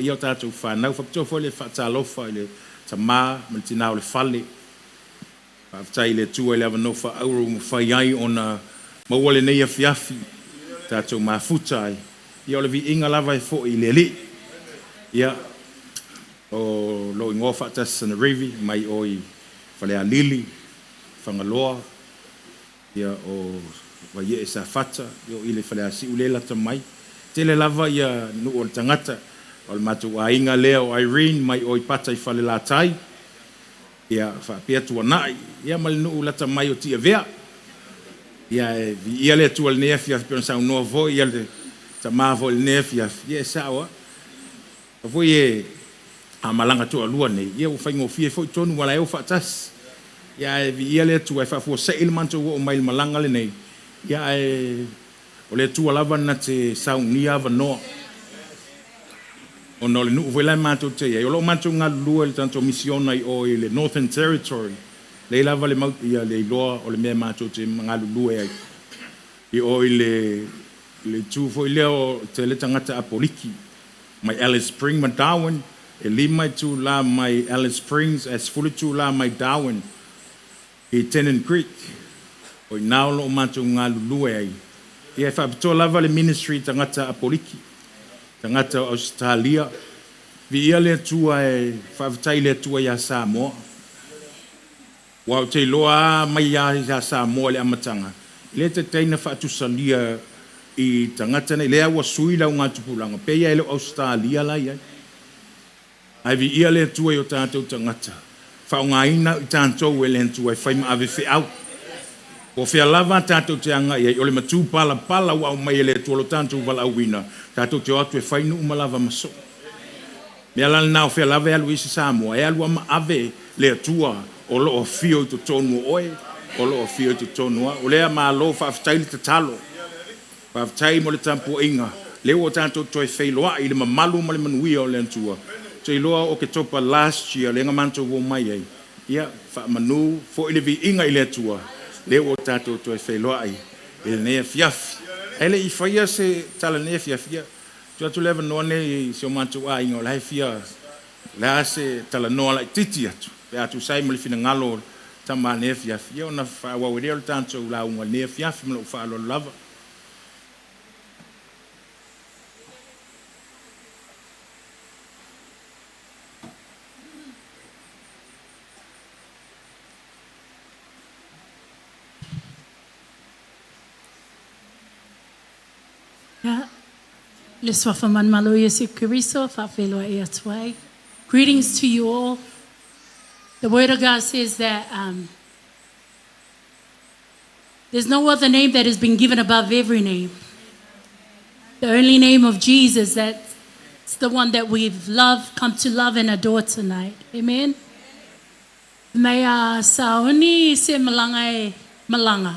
Ia o tatou fanau. Faapitoa foi le faatalofa i le tama ma le tina o le fale. Faafetai i le Atua i le avanoa faaauro ua mafai ai ona maua lenei afiafi tatou mafuta ai. Ia o le viiga lava e foi i le Alii. Ia, o lou igoa Faatasi Sanerivi mai o i Falealili, Fagaloa, ia o Vaiee Safata, ia o i le Faleasiu lea e lata mai. Tele lava ia nuu o le tagata, o le matou aiga lea o Irene mai o i Pata i Falelatai, ia faapea Tuanai, ia ma le nuu lata mai o Tiavea. Ia e viia le Atua i lenei afiafi, pei ona saunoa foi ia le tama foi i lenei afiafi, ia e sao lava. O foi e a malaga toalua nei, ia ua faigofie foi tonu aua o la e o faatasi. Ia ae viia le Atua e faafuasei le matou oo mai i le malaga lenei, ia ae o le Atua lava na te saunia avanoa. Ona o le nuu foi la e matou te i ai, o lo o matou galulue i le tatou misiona i o i le Northern Territory, lea lava le, mau, ia, le iloa o le mea matou te galulue ai. I o i le itu foi lea o tele tagata Apoliki, mai Alice Spring ma Darwin, e 5 itula mai Alice Springs ae 10 itula mai Darwin i Tennant Creek. O i ina o lo o matou galulue ai. Ia e faapitoa lava le ministry i tagata Apoliki, tagata o Ausetalia. Viia le Atua e faafetai i le Atua ia Samoa. Aua ou te iloa lava mai lava ia Samoa i le amataga, e le taitai ona faatusalia i tagata nei, lea ua sui le augatupulaga, pei lava e le o Ausetalia la e i ai. Ae viia le Atua i o tatou tagata, faaaogaina i tatou e le Atua e fai ma ave feau. Po o fea lava tatou te agai ai, o le matupalapala ua aumai e le Atua lo tatou valaauina, tatou te o atu e fai nuu ma lava ma soo. Mea la lena o fea lava e alu ai se Samoa, e alu lava ma ave le Atua o lo o afio i totonu o oe, o lo o afio i totonu o au. O lea malo faafetai le tatalo, faafetai mo le tapuaiga, lea ua tatou toe feiloai i le mamalu ma le manuia o le Atua. Ou te iloa o Oketopa last year lea na matou omai ai, ia faamanu foi le viiga i le Atua, lea ua tatou toe feiloai i lenei afiafi. Ae le i faia se tala i lenei afiafi, ia, tuu atu le avanoa lenei i si o matou aiga o la e fia, o le a se talanoa laitiiti atu, pe a tusa ai ma le finagalo o le tama i lenei afiafi, ia ona faaauau ai lea o le tatou lauga i lenei afiafi ma lou faaaloalo lava. Ia, le suafa manumalo o Iesu Keriso, faafeiloai atu ai. Greetings to you all. The Word of God says that there's no other name that has been given above every name. The only name of Jesus, that's the one that we've loved, come to love and adore tonight. Amen. Mei a sauni se malanga e malanga.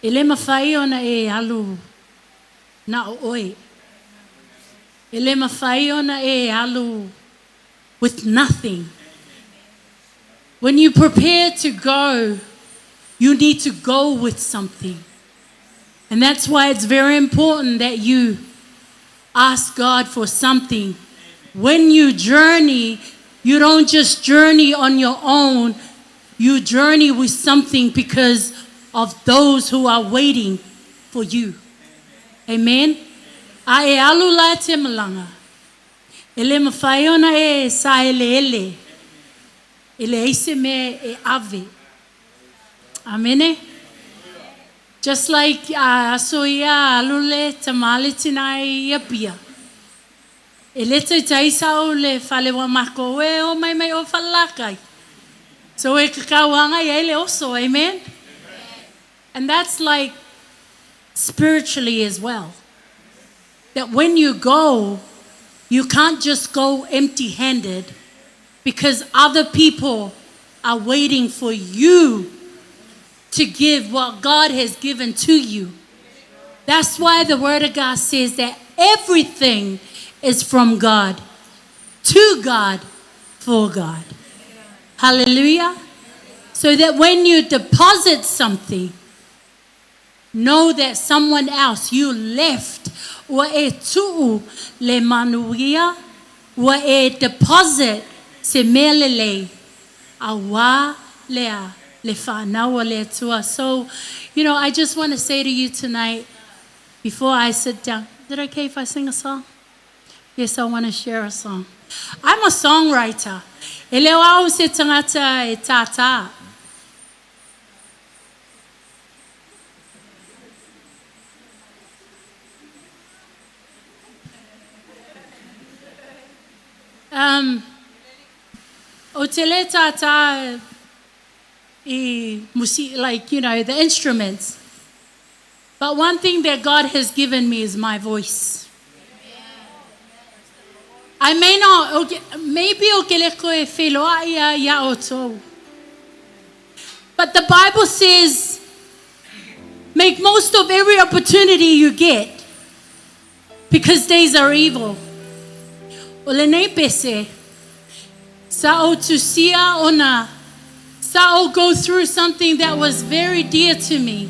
E le mafai ona e alu na o oe. E le mafai ona e alu with nothing. When you prepare to go, you need to go with something. And that's why it's very important that you ask God for something. When you journey, you don't just journey on your own, you journey with something because of those who are waiting for you. Amen. A e alu la te malanga. E le mafai ona e saeleele. E leai se mea e ave. Amene. Just like aso ia alu le tama le tina i Apia. E le taitai sau le fale wa mako e o mai mai o whalakai. So e kakauanga ia le oso, amen? And that's like spiritually as well. That when you go, you can't just go empty handed because other people are waiting for you to give what God has given to you. That's why the Word of God says that everything is from God, to God, for God. Hallelujah. So that when you deposit something, Know that someone else, you left, ua e tuu le manuia, ua e deposit se mea lelei, auā lea le fanau a le Atua. So, I just want to say to you tonight, before I sit down, is it okay if I sing a song? Yes, I want to share a song. I'm a songwriter. E le o au se tagata e tātā. O te le tātā i musi, like, the instruments. But one thing that God has given me is my voice. I may not, okay, maybe o ke le koe wheloa ia ia o tō. But the Bible says, make most of every opportunity you get, because days are evil. O lenei pese, sa o tusia ona, sa o go through something that was very dear to me.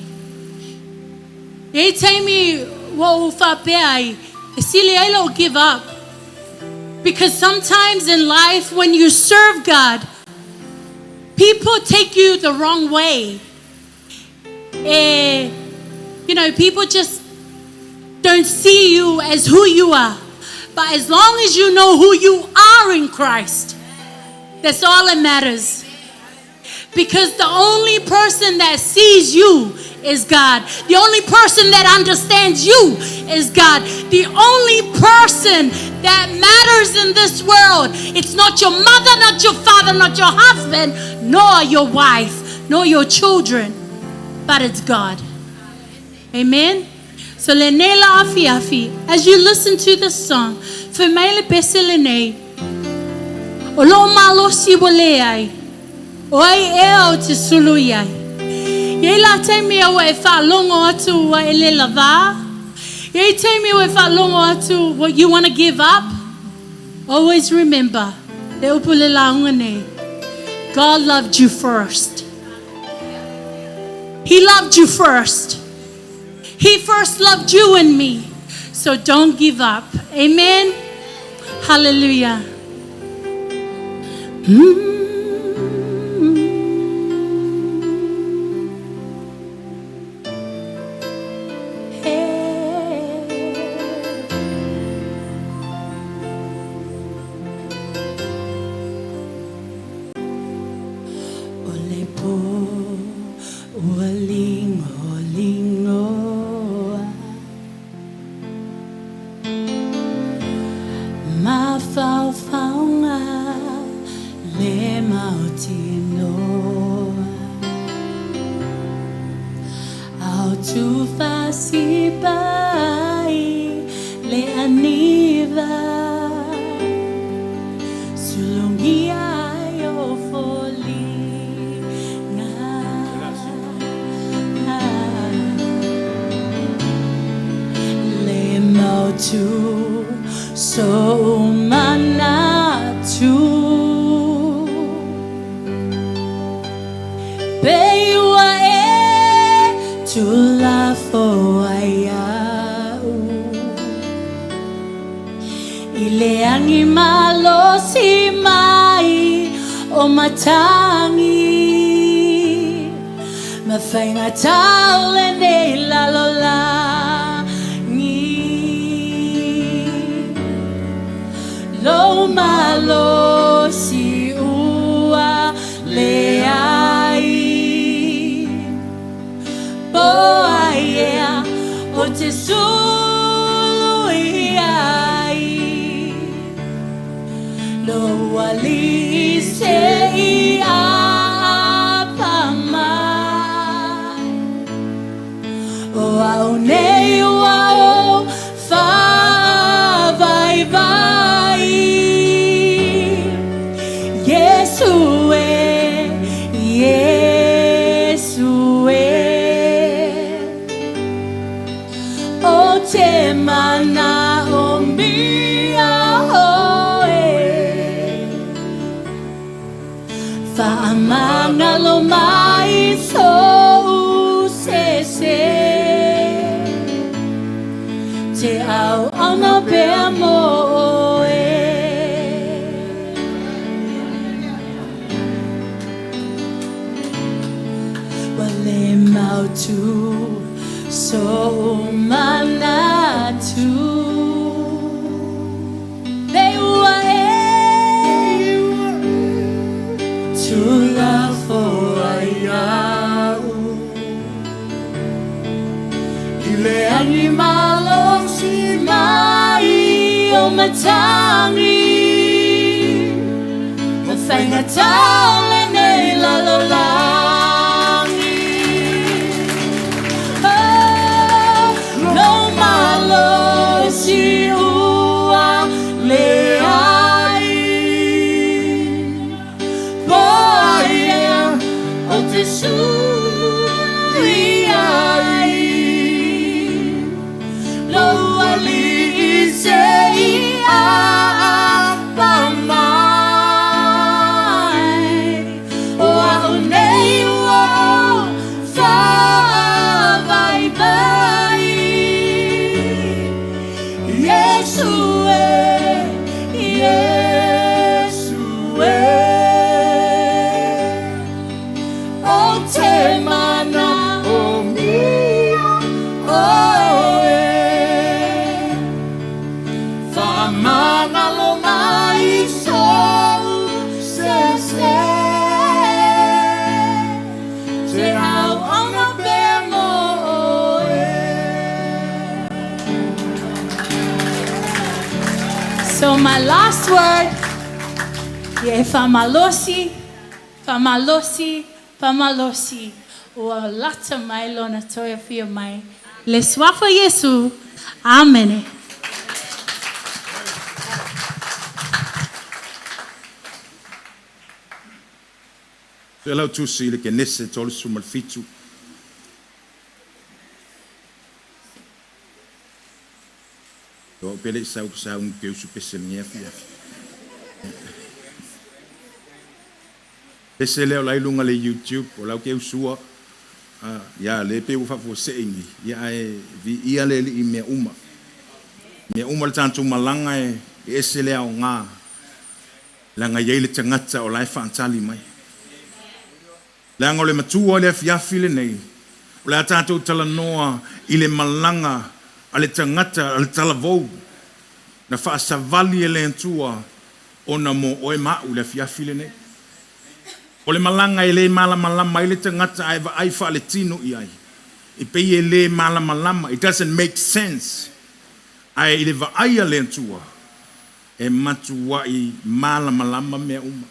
E taimi wa o whapea ai, e sili ai lo give up. Because sometimes in life, when you serve God, people take you the wrong way. People just don't see you as who you are. But as long as you know who you are in Christ, that's all that matters. Because the only person that sees you is God. The only person that understands you is God. The only person that matters in this world, it's not your mother, not your father, not your husband, nor your wife, nor your children, but it's God. Amen? So lenei la afi afi, as you listen to this song, for mai le pese lenei, o lo malosi wa le ai, o ai ea o te sulu i ai. Iei la taimi au e whaalongo atu wa e le lava. Iei taimi au e whaalongo atu what you want to give up. Always remember, le upu le launga nei, God loved you first. He loved you first. He first loved you and me. So don't give up. Amen. Hallelujah. O le po ua lingo lingoa, mafaofaoga le mautinoa, ao tufasipa ai le aniva, sulugia ai o foliga. Le mautu so manatu, pe ua e tulafo ai au, i le agi malosi mai o matagi, ma faigata o lenei lalolagi. Lou malosi ua leai, po ai ea o te sulu i ai, lou alii se i apa mai, o au nei ua o faavaivai. Iesu e, Iesu e, o te mana o mia oe, faamagalo mai sou sese. atu so'u manatu Le ua e tuulafoai a'u i le agi malosi mai o matagi ma faigata o lenei lalolagi. Oh, lou malosi ua leai po ai ea ou te sui ai lou Alii se i aapa mai o a'u nei ua ou faavaivai. Iesu e, Iesu e, ou te mana'omia oe faamagalo mai so'u sese te auauna pea mo oe. So my last word, ia e faamalosi, faamalosi, faamalosi. Ua lata mai lona toe afio mai. Le suafa Iesu. Amene. Se lau tusi i le Kenese 37. O pele sau sau ke usu pese le afi afi. Pese leo lai lunga le YouTube o lau ke usua ia le pe ua faafuasei ia ae viia le Alii i mea uma. Mea uma le tatou malaga e ese le aoga. Leaga e i ai le tagata o la e faatali mai. Leaga o le matua le afiafi lenei. O le a tatou talanoa i le malaga a le tagata a le talavou. Na faasavali e le Atua ona mo oe ma a'u le afiafi lenei. O le malaga e le malamalama ai le tagata ae vaai faaletino i ai. E pei e le malamalama. It doesn't make sense. Ae i le vaai a le Atua, e matuai malamalama mea uma.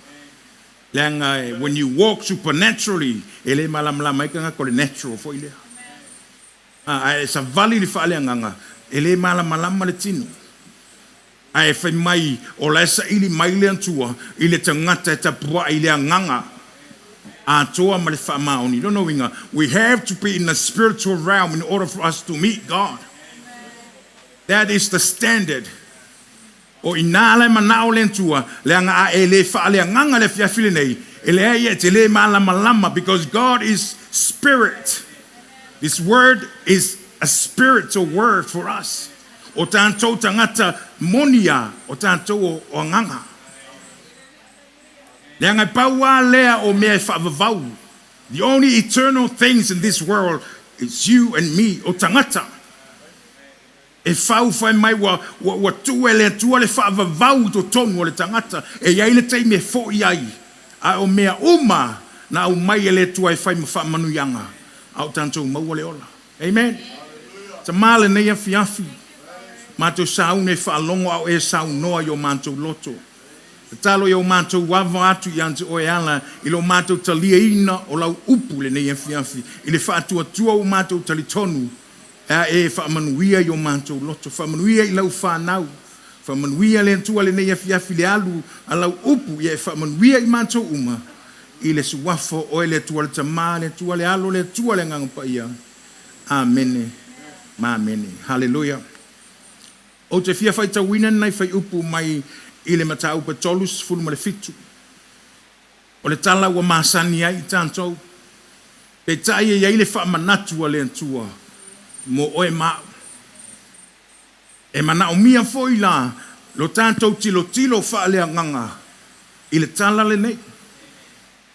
Leaga when you walk supernaturally, e le malamalama ai tagata o le natural foi lea. Ae savali le faaleagaga, e le malamalama le tino. Ae fai mai o la e saili mai le Atua i le tagata e tapuai i le agaga atoa ma le faamaoni. Lona uiga, we have to be in the spiritual realm in order for us to meet God. That is the standard. O ina le manao le Atua, leaga a e le faaleagaga le afiafi lenei, e leai e te le malamalama because God is spirit. This word is a spiritual word for us. O tatou tagata monia, o tatou o agaga. Leaga e pau lava lea o mea e faavavau. The only eternal things in this world is you and me, o tagata. E fau fai mai ua, ua, ua tuu e le Atua le faavavau i totonu o le tagata. E i ai le taimi e foi ai. A o mea uma na aumai e le Atua e fai ma faamanuiaga. A o tatou maua le ola. Amen. Tamā lenei afiafi. Matou sauni e faalogo a o e saunoa i o matou loto. Tatalo ia o matou ava atu ia te oe ala i lo matou taliaina o lau upu lenei afiafi. I le faatuatua o matou talitonu. A e faamanuia i o matou loto. Faamanuia i lau whanau. Faamanuia le Atua lenei afiafi le alu a lau upu ia e faamanuia i matou uma. I le suafa o oe le Atua le Tamā, le Atua le Alo, le Atua le Agaga Paia. Amene. Ma amene. Hallelujah. Ou te fia faitauina nai fuaiupu mai i le Mataupu 37. O le tala ua masani ai i tatou. Peitai e i ai le faamanatu a le Atua mo oe ma a'u. E manaomia foi la lo tatou tilotilo faaleagaga i le tala lenei.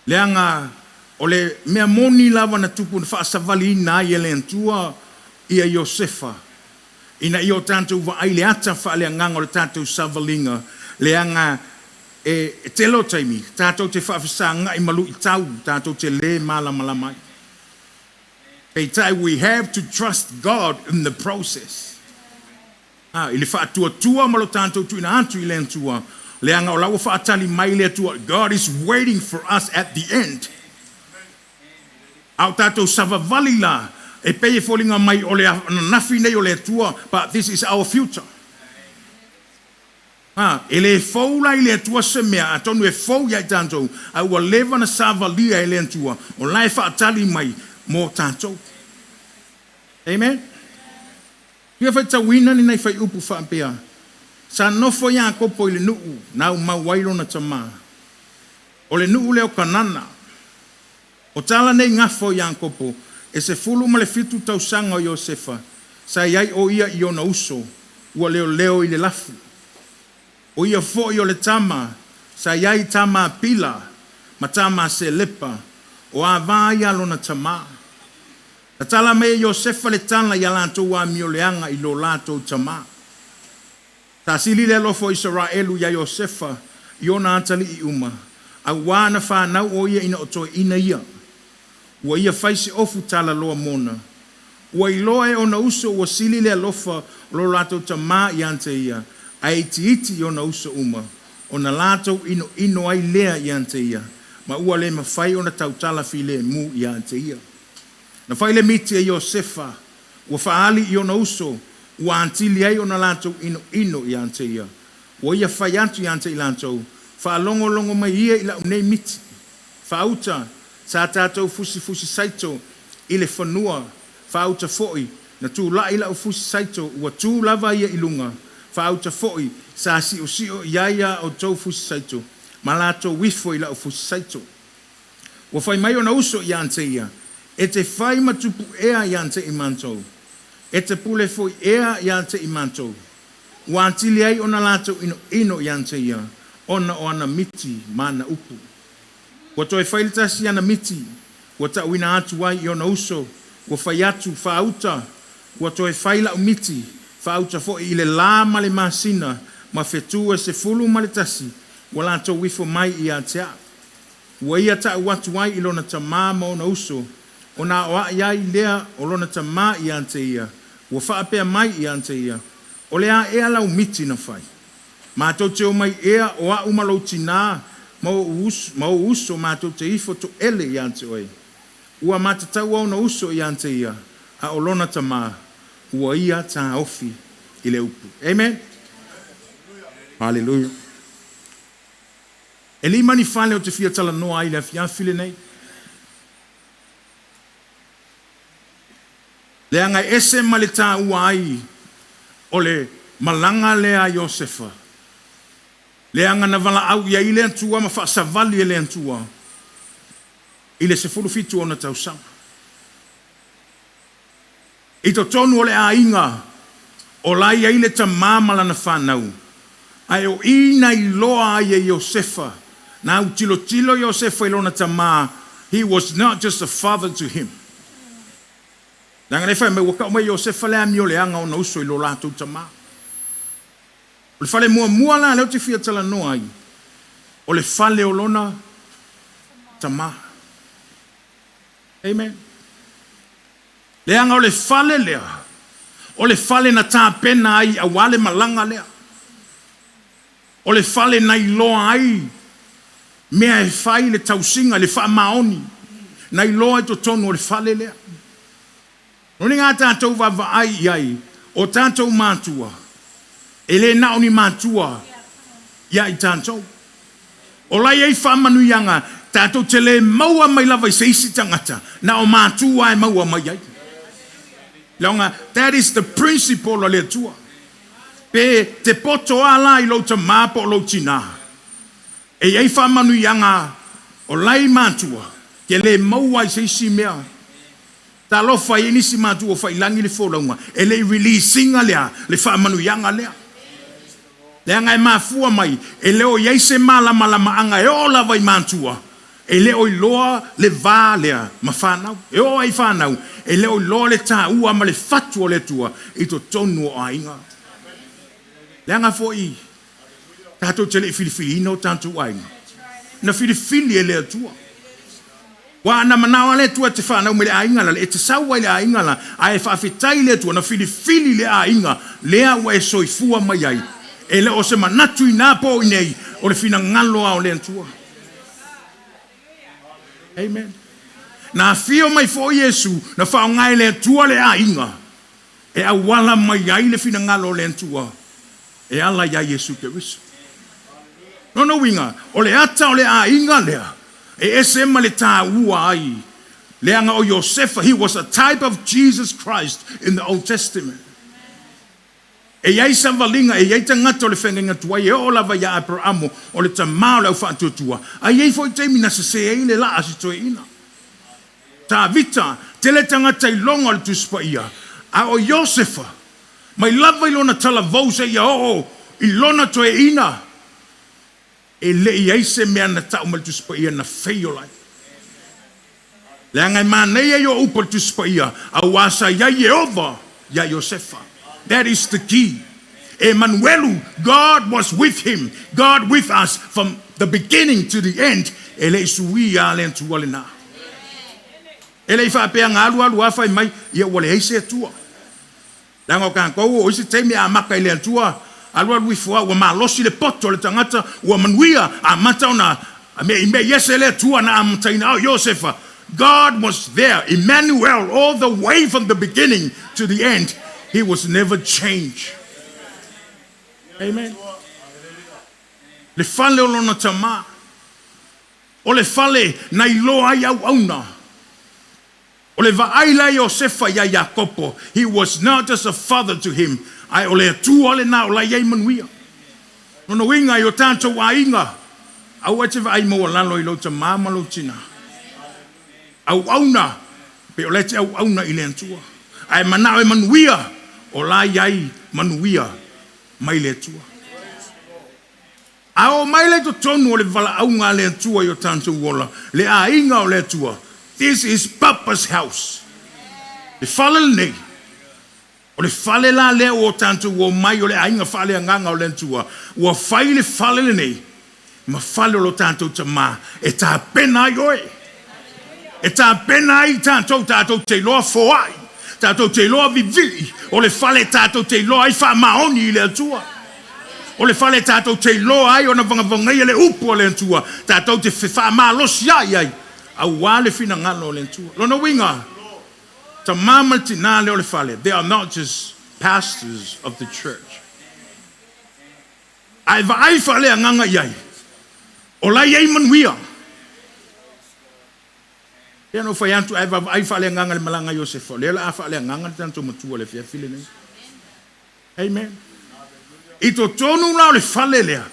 Leaga O le mea moni lava na tupu na faasavaliina ai e le Atua ia Iosefa, ina ia o tatou vaai i le ata faaleagaga o le tatou savaliga, leaga e tele o taimi tatou te faafesagai ma luitau tatou te le malamalama ai. Peitai, we have to trust God in the process. I le faatuatua ma lo tatou tuuina atu i le Atua, leaga o la ua faatali mai le Atua. God is waiting for us at the end. A o tatou savavali la, e pei e foliga mai o le ananafi nei o le Atua, but this is our future. E le fou la i le Atua se mea, atonu e fou ia i tatou, a ua leva na savalia e le Atua, o la e faatali mai mo tatou. Amen? Fia faitauina ni nai fuaiupu faapea. Sa nofo Iakopo i le nuu na aumau ai lona tamā. O le nuu lea o Kanana. O tala nei gafa o Iakopo, e 17 tausaga o Iosefa, sa i ai o ia i ona uso, ua leoleo i le lafu. O ia foi o le tama, sa i ai tama Pila ma tama Selepa, o ava ia lona tamā. Na tala mai e Iosefa le tala ia latou amioleaga i lo latou tamā. Sa sili le alofa o Isaraelu ia Iosefa i ona atalii uma, auā na fanau o ia ina o toeaina ia. Ua ia fai se ofu talaloa mona. Ua iloa e ona uso ua sili le alofa o lo latou tamā ia te ia, ae itiiti i ona uso uma, ona latou inoino ai lea ia te ia, ma ua le mafai ona tautala filemu ia te ia. Na fai le miti e Iosefa, ua faaali i ona uso, ua atili ai ona latou inoino ia te ia. Ua ia fai atu ia te i latou, faalogologo mai ia i lau nei miti. Faauta, sa tatou fusifusi saito i le fanua, faauta foi, na tulai lau fusi saito, ua tu lava ia i luga, faauta foi, sa siosio i ai a outou fusi saito, ma latou ifo i lau fusi saito. Ua fai mai ona uso ia te ia, e te fai ma tupu ea ia te i matou, e te pule foi ea ia te i matou. Ua atili ai ona latou inoino ia te ia, ona o ana miti ma ana upu. Ua toe fai le tasi ana miti, ua ta'uina atu ai i ona uso, ua fai atu, faauta, ua toe fai lau miti, faauta foi i le la ma le masina, ma fetu e 11, ua latou ifo mai ia te a'u. Ua ia ta'u atu ai i lona tamā ma ona uso, ona aoai ai lea o lona tamā ia te ia, ua faapea mai ia te ia, o le a ea lau miti na fai. Matou te omai ea o a'u ma lou tinā ma ou uso matou te ifo toele ia te oe. Ua matataua ona uso ia te ia, a o lona tamā, ua ia taofi i le upu. Amen? Hallelujah. E lima ni fale ou te fia talanoa ai i le afiafi lenei. Leaga e ese ma le taua ai o le malaga lea a Iosefa. Leaga na valaau i ai le Atua ma faasavali e le Atua i le 17 ona tausaga. I totonu o le aiga o la e i ai le tamā ma lana fanau, ae o i na iloa ai e Iosefa, na autilotilo Iosefa i lona tamā, he was not just a father to him. Leaga le fai mai, ua tau mai Iosefa le amioleaga ona uso i lo latou tamā. O le fale muamua la lea ou te fia talanoa ai, o le fale o lona tamā. Amen. Leaga o le fale lea, o le fale na tapena ai auā le malaga lea. O le fale na iloa ai mea e fai le tausiga, le faamaoni, na iloa i totonu o le fale lea. O le ngā tatou vaavaai i ai, o tatou matua, e le na o ni matua ia i tatou. O la e i ai faamanuiaga, tatou te le maua mai lava i se isi tagata, na o matua e maua mai ai. Leaga, that is the principle o le Atua. Pe te poto a la i lou tamā po o lou tinā. E i ai faamanuiaga o lai matua, ke le maua ai se isi mea. Talofa i nisi matua o failangi le folauga, e le i release ina lea, le faamanuiaga lea. Leaga e mafua mai, e le o i ai se malamalamaaga e oo lava i matua, E le o iloa le va lea ma fanau. E oo lava i fanau, e le o iloa le taua ma le fatu o le Atua i totonu o aiga. Leaga foi tatou te le i filifiliina o tatou aiga. Na filifili e le Atua. Aua ana manao lava le Atua e te fanau mai le aiga lea, e te sau lava i le aiga lea, ae faafetai i le Atua na filifili le aiga lea ua e soifua mai ai. E le o se manatu i na po o i inei, o le finagalo lava o le Atua. Amen. Na afio mai foi Iesu, na faaaoga e le Atua le aiga e auala mai ai le finagalo o le Atua e ala ia Iesu Keriso. Lona uiga, o le ata o le aiga lea e ese ma le taua ai, leaga o Iosefa, he was a type of Jesus Christ in the Old Testament. E i ai savaliga, e i ai tagata o le feagaiga tuai e oo lava ia Aperamo, o le tamā o le aufaatuatua, ae i ai foi taimi na sese ai le laa a si toeaina. Tavita, tele tagata iloga o le Tusi Paia, a o Iosefa, mai lava i lona talavou seia oo i lona toeaina, e le i i ai se mea na tau mai le Tusi Paia na fail ai. Leaga e manaia ia o upu a le Tusi Paia, aua sa i ai Ieova ia Iosefa. That is the key. Emanuelu, God was with him, God with us from the beginning to the end. E le i suia le Atua lena. E le i faapea na alu alu lava fai mai, ia ua leai se Atua. Leaga o tatou o isi taimi e amata i le Atua, alu alu ifo lava ua malosi le poto o le tagata, ua manuia, amata ona meimei ese le Atua na amataina. O Iosefa, God was there, Emmanuel, all the way from the beginning to the end. He was never changed. Amen. Le fale o lona tamā. O le fale na iloa ai auauna. O le vaai la Iosefa ia Iakopo, he was not just a father to him, ae o le Atua lena o la e i ai manuia. Lona uiga i o tatou aiga, aua e te vaai maualalo i lou tamā ma lou tinā. Auauna, pe o la e te auauna i le Atua. Ae manao e manuia, o la e i ai manuia mai le Atua. A oo mai la i totonu o le valaauga a le Atua i o tatou ola, le aiga o le Atua, this is Papa's house. Le fale lenei, o le fale la lea ua o tatou omai o le aiga faaleagaga o le Atua, ua fai le fale lenei ma fale o lo tatou tamā e tapena ai oe. E tapena ai tatou, tatou te iloa foai, tatou te iloa vivii, o le fale tatou te iloa ai faamaoni i le Atua. O le fale tatou te iloa ai ona vagavagaia le upu a le Atua, tatou te fefaamalosi ai ai, aua le finagalo o le Atua. Lona uiga, tamā ma le tinā lea o le fale, they are not just pastors of the church. Ae vaai faaleagaga i ai, o la e i ai manuia. Pei ona ou fai atu, ae vaavaai faaleagaga i le malaga a Iosefa, o lea o le a faaleagaga le tatou matua i le afiafi lenei. Amen. I totonu la o le fale lea,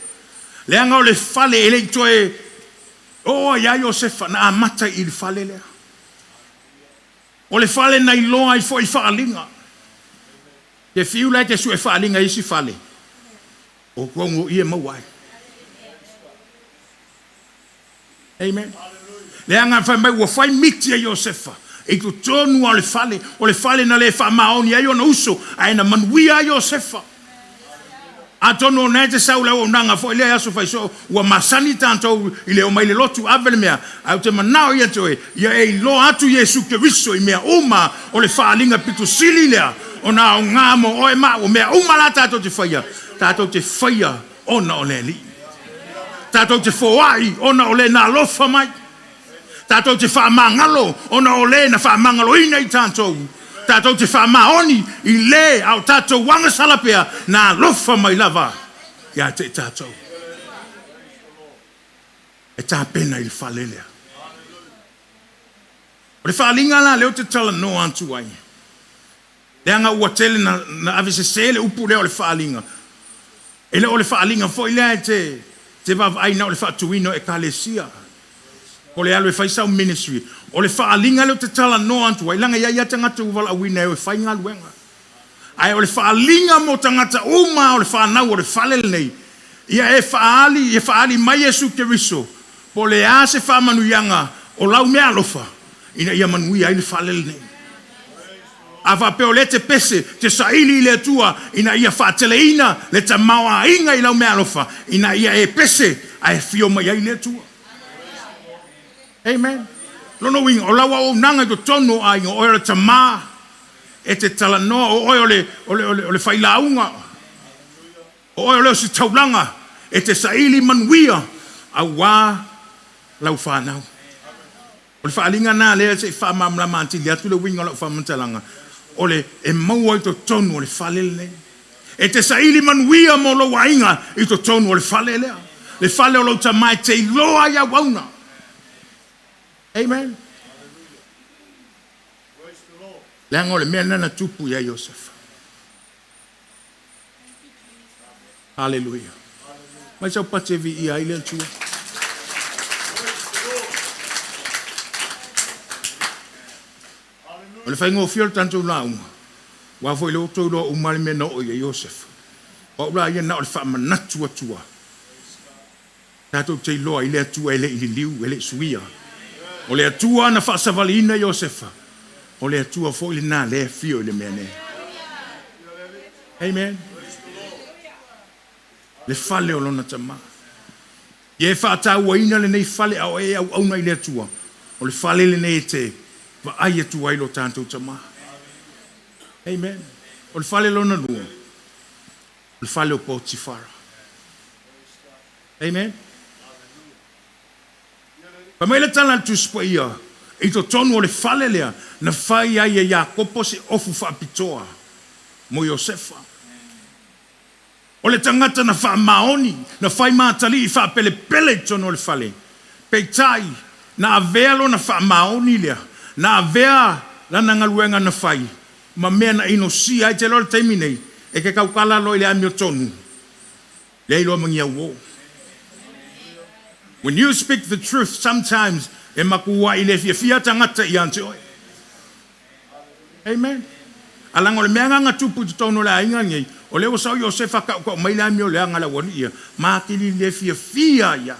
leaga o le fale e le i toe oo ai ia Iosefa, na amata i le fale lea. O le fale na iloa ai foi faaaliga. Te fiu la e te sue faaaliga i isi fale, o totonu o i e maua ai. Amen. Leaga fai mai ua fai miti e Iosefa i totonu lava o le fale, o le fale na le faamaoni ai ona uso, ae na manuia ai Iosefa. Atonu o lena e te sau i le auaunaga foi lea e aso faisoo, ua masani tatou i le omai i le lotu ave le mea, ae ou te manao ia te oe, ia e iloa atu Iesu Keriso i mea uma, o le faaaliga pito sili lea ona aoga mo oe ma au. O mea uma la tatou te faia, tatou te faia ona o le Alii. Tatou te foai ona o le na alofa mai. Tatou te faamagalo ona o le na faamagaloina i tatou. Tatou te faamaoni i le a o tatou agasala pea na alofa mai lava ia te i tatou. E tapena i le fale lea. O le faaaliga la lea ou te talanoa atu ai, leaga ua tele na avesese le upu lea o le faaaliga. E le o le faaaliga foi lea e te vaavaai na o le faatuina o ekalesia, po o le alu e fai sau ministry. O le faaaliga lea ou te talanoa atu ai, leaga e i ai lava tagata ua valaauina e o e fai galuega. Ae o le faaaliga mo tagata uma o le fanau o le fale lenei, ia e faaali, ia faaali mai Iesu Keriso. Po o le a se faamanuiaga o lau meaalofa ina ia manuia ai le fale lenei. A faapea o lea e te pese, te saili i le Atua ina ia faateleina le tamaoaiga i lau meaalofa, ina ia e pese ae afio mai ai le Atua. Amen. Lona uiga, o lau auaunaga i totonu o aiga, o oe o le tama, e te talanoa, o oe o le failauga, o oe o le ositaulaga, e te saili manuia aua lau fanau. O le faaaliga lena lea se i faamalamalama atili atu le uiga o lau faamatalaga, o le e maua i totonu o le fale lenei. E te saili manuia mo lou aiga i totonu o le fale lea. Le fale o lou tama e te iloa ai auauna. Amen. Leaga o le mea lena na tupu ia Iosefa. Hallelujah. Mai sau pati e viia ai le Atua. O le faigofie o le tatou lauga, aua foi o lea ua outou iloa uma le mea na oo i ai Iosefa. O au la ia na o le faamanatu atu lava, tatou te iloa ai le Atua e le i liliu, e le i suia. O le Atua na faasavaliina Iosefa, o le Atua foi lena lea e afio i le mea nei. Amen. Le fale o lona tama. Ia e faatauaina lenei fale a o e auauna i le Atua. O le fale lenei e te vaai atu ai lo tatou tama. Amen. O le fale lona lua, o le fale o Potifara. Amen. Fai mai le tala a le Tusi Paia, i totonu o le fale lea, na fai ai e Iakopo se ofu faapitoa mo Iosefa. O le tagata na faamaoni, na fai matalii faapelepele i totonu o le fale. Peitai, na avea lona faamaoni lea, na avea lana galuega na fai, ma mea na inosia ai. Te iloa le taimi nei, e te tautala loa i le amiotonu, lea iloa ma ni auo. When you speak the truth, sometimes e matuai le fiafia tagata ia te oe. Amen. Alaga o le mea na tupu i totonu o le aiga nei, o lea ua sau Iosefa tautau mai le amio leaga le aualii ia, matili le fiafia ia.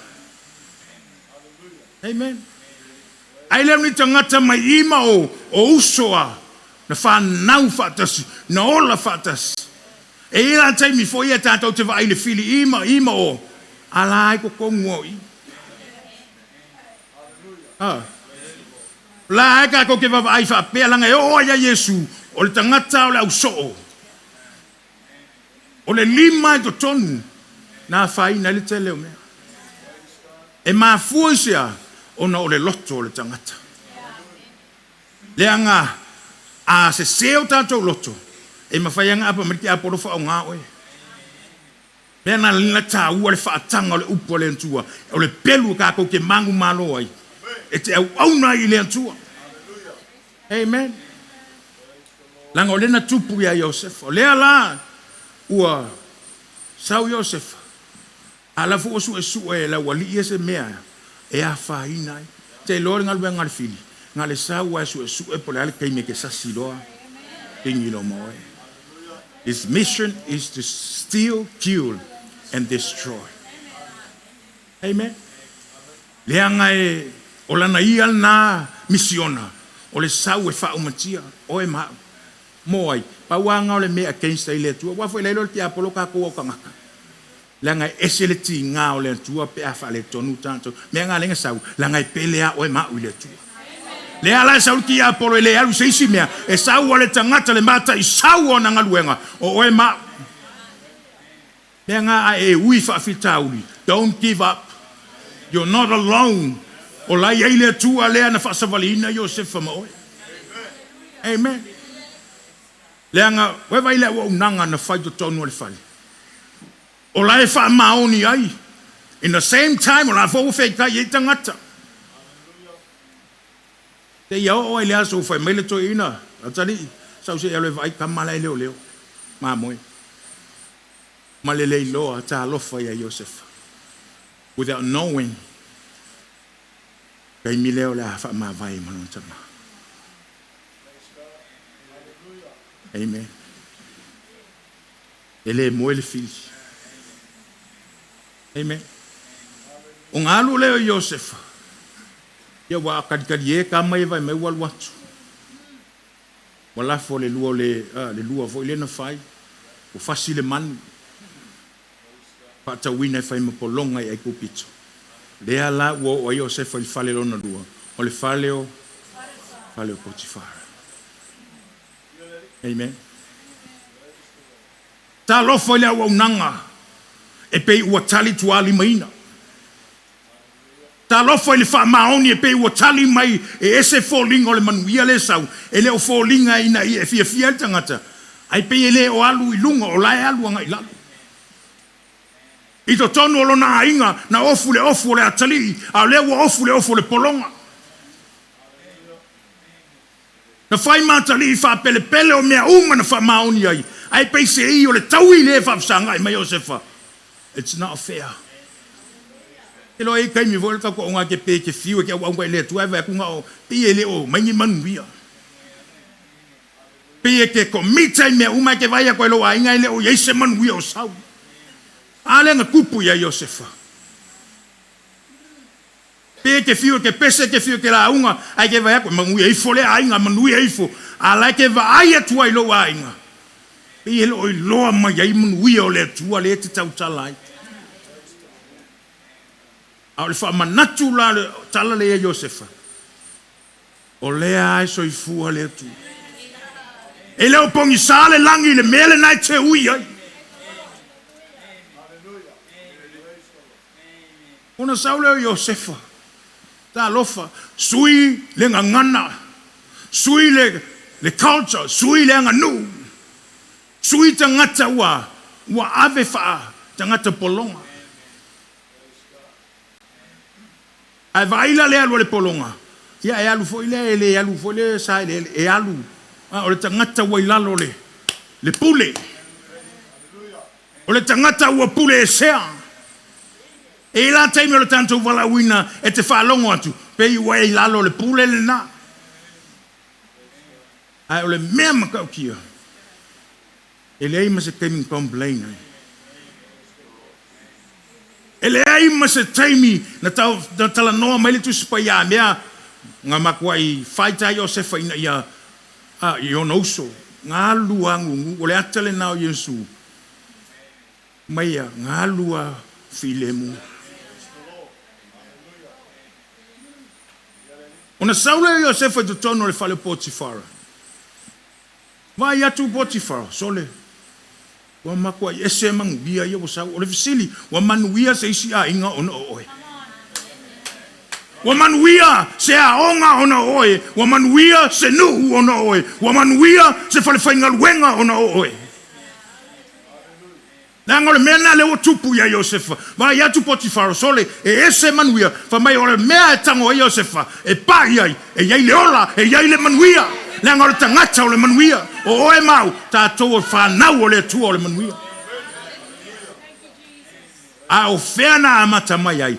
Amen. Ai lea ni tagata mai ima o uso a, na whanau whaatasi, na ola whaatasi. E i la taimi foi e tātou te vaai le fili ima, ima o, ala ai ko kongu o i. Ah. La ai ka ko ke vaai faapea langa e oo ai ia Iesu, o le tagata o le ausoo. O le lima i totonu, na afaina ai le tele o mea. E mafua i se a, ona o le loto o le tagata. Leaga a sese o tatou loto, e mafai ona apa mai le tiapolo faaaoga oe. Mea na lina taua le faataga o le upu a le Atua, o le pelu o tatou te manumalo ai, e te auauna ai i le Atua. Amen. Leaga o lea na tupu ia Iosefa. O lea la ua sau Iosefa, a la foi ua suesue e le aualii e se mea e afaina ai. Te iloa le galuega a le fili, na le sau ae suesue po o le a le taimi e te sasi loa, pigi loa ma oe. His mission is to steal, kill and destroy. Amen. Leaga e o lana ia lena misiona, o le sau e faaumatia, oe ma au. Mo ai, pauanga o le mea against ai le Atua. Ua foi le tiapolo tatou au tagata. Leaga e ese le tiga o le Atua pe a faaletonu tatou. Mea nga lenga sau, leaga e pele a oe ma au i le Atua. Le ala e sau le tiapolo e le alu se isi mea, e sau o le tagata le mata i sau o na galuega, o oe ma au. Mea nga a e ui faafitauli, don't give up. You're not alone. O la i ai le Atua lea na faasavaliina Iosefa ma oe. Amen. Leaga, oe vai le auaunaga na fai totonu o le fale. O la e faamaoni ai. In the same time, o la foi ua feitai ai tagata. Te ia oo ai le aso ua fai mai le toeaina, atalii, sau se i alu e vaai tama la e leoleo. Mamoe. Ma le leiloa talofa ia Iosefa. Without knowing, taimi lea o le a faamavae ma lona tama. Amen. E le moe le fili. Amen. Ona alu lea o Iosefa, ia ua talitali e tama ia vaai mai ua alu atu. Ua lafo le lua o le, le lua foi lea na fai, ua fasi le manu, faatauina e fai ma pologa i Aikupito. Lea la ua oo ai Iosefa i le fale lona lua, o le fale o fale o Potifara. Amen. Talofa i le auaunaga e pei ua tali tuālimaina. Talofa i le faamaoni e pei ua tali mai e ese foliga o le manuia lea e sau, e le o foliga ina ia e fiafia ai le tagata, ae pei e le o alu i luga, o la e alu agai i lalo. I totonu o lona aiga, na ofu le ofu o le atalii, a o lea ua ofu le ofu o le pologa. Na fai ma atalii faapelepele o mea uma na faamaoni ai, ae peiseai o le taui lea e faafesagai mai Iosefa. It's not fair. E loa i taimi foi le tatou ke pe ke fiu e ke auau i le Atua e vaai atu na o pei e le o mai ni manuia. Pei e ke commit ai mea uma e ke vaai atu ai lou aiga e le o i ai se manuia o sau. A lea na tupu ia Iosefa. Pe ke fiu e ke pese ke fiu e ke lauga ae ke vaai atu e manuia ifo le aiga, manuia ifo. A la e ke vaai atu ai lou aiga. Pei e le o iloa mai ai manuia o le Atua lea e te tautala ai. A o le faamanatu la le tala lea ia Iosefa, o lea e soifua le Atua. E le o pogisa le lagi i le mea lena e te ui ai. Ona sau lea o Iosefa, talofa, sui le gagana, sui le culture, sui le aganuu, sui tagata ua ave faa tagata pologa. Ae vaai la le alu a le pologa, ia e alu foi lea, e le alu foi lea sa e alu, o le tagata ua i lalo le pule. O le tagata ua pule esea. E i la taimi o le tatou valaauina e te faalogo atu, pei ua e i lalo le pule lena. Ae o le mea matautia, e leai ma se taimi na complain ai. E leai ma se taimi na talanoa mai le Tusi Paia mea na matuai faita ai Iosefa ina ia i ona uso. Ga alu agugu, o le ata lena o Iesu. Mai ia, ga alu a filemu. Ona sau lea o Iosefa i totonu o le fale o Potifara. Vaai atu Potifara, sole, ua matuai ese manuia ia ua sau. O le fesili, ua manuia se isi aiga ona o oe. Ua manuia se aoga ona o oe. Ua manuia se nuu ona o oe. Ua manuia se falefaigaluega ona o oe. Leaga o le mea lena lea ua tupu ia Iosefa. Vaai atu Potifara, sole, e ese manuia. Fai mai o le mea e tago ai Iosefa, e pai ai, e i ai le ola, e i ai le manuia. Leaga o le tagata o le manuia. O oe mau, tatou o whanau o le Atua o le manuia. A o fea na amata mai ai,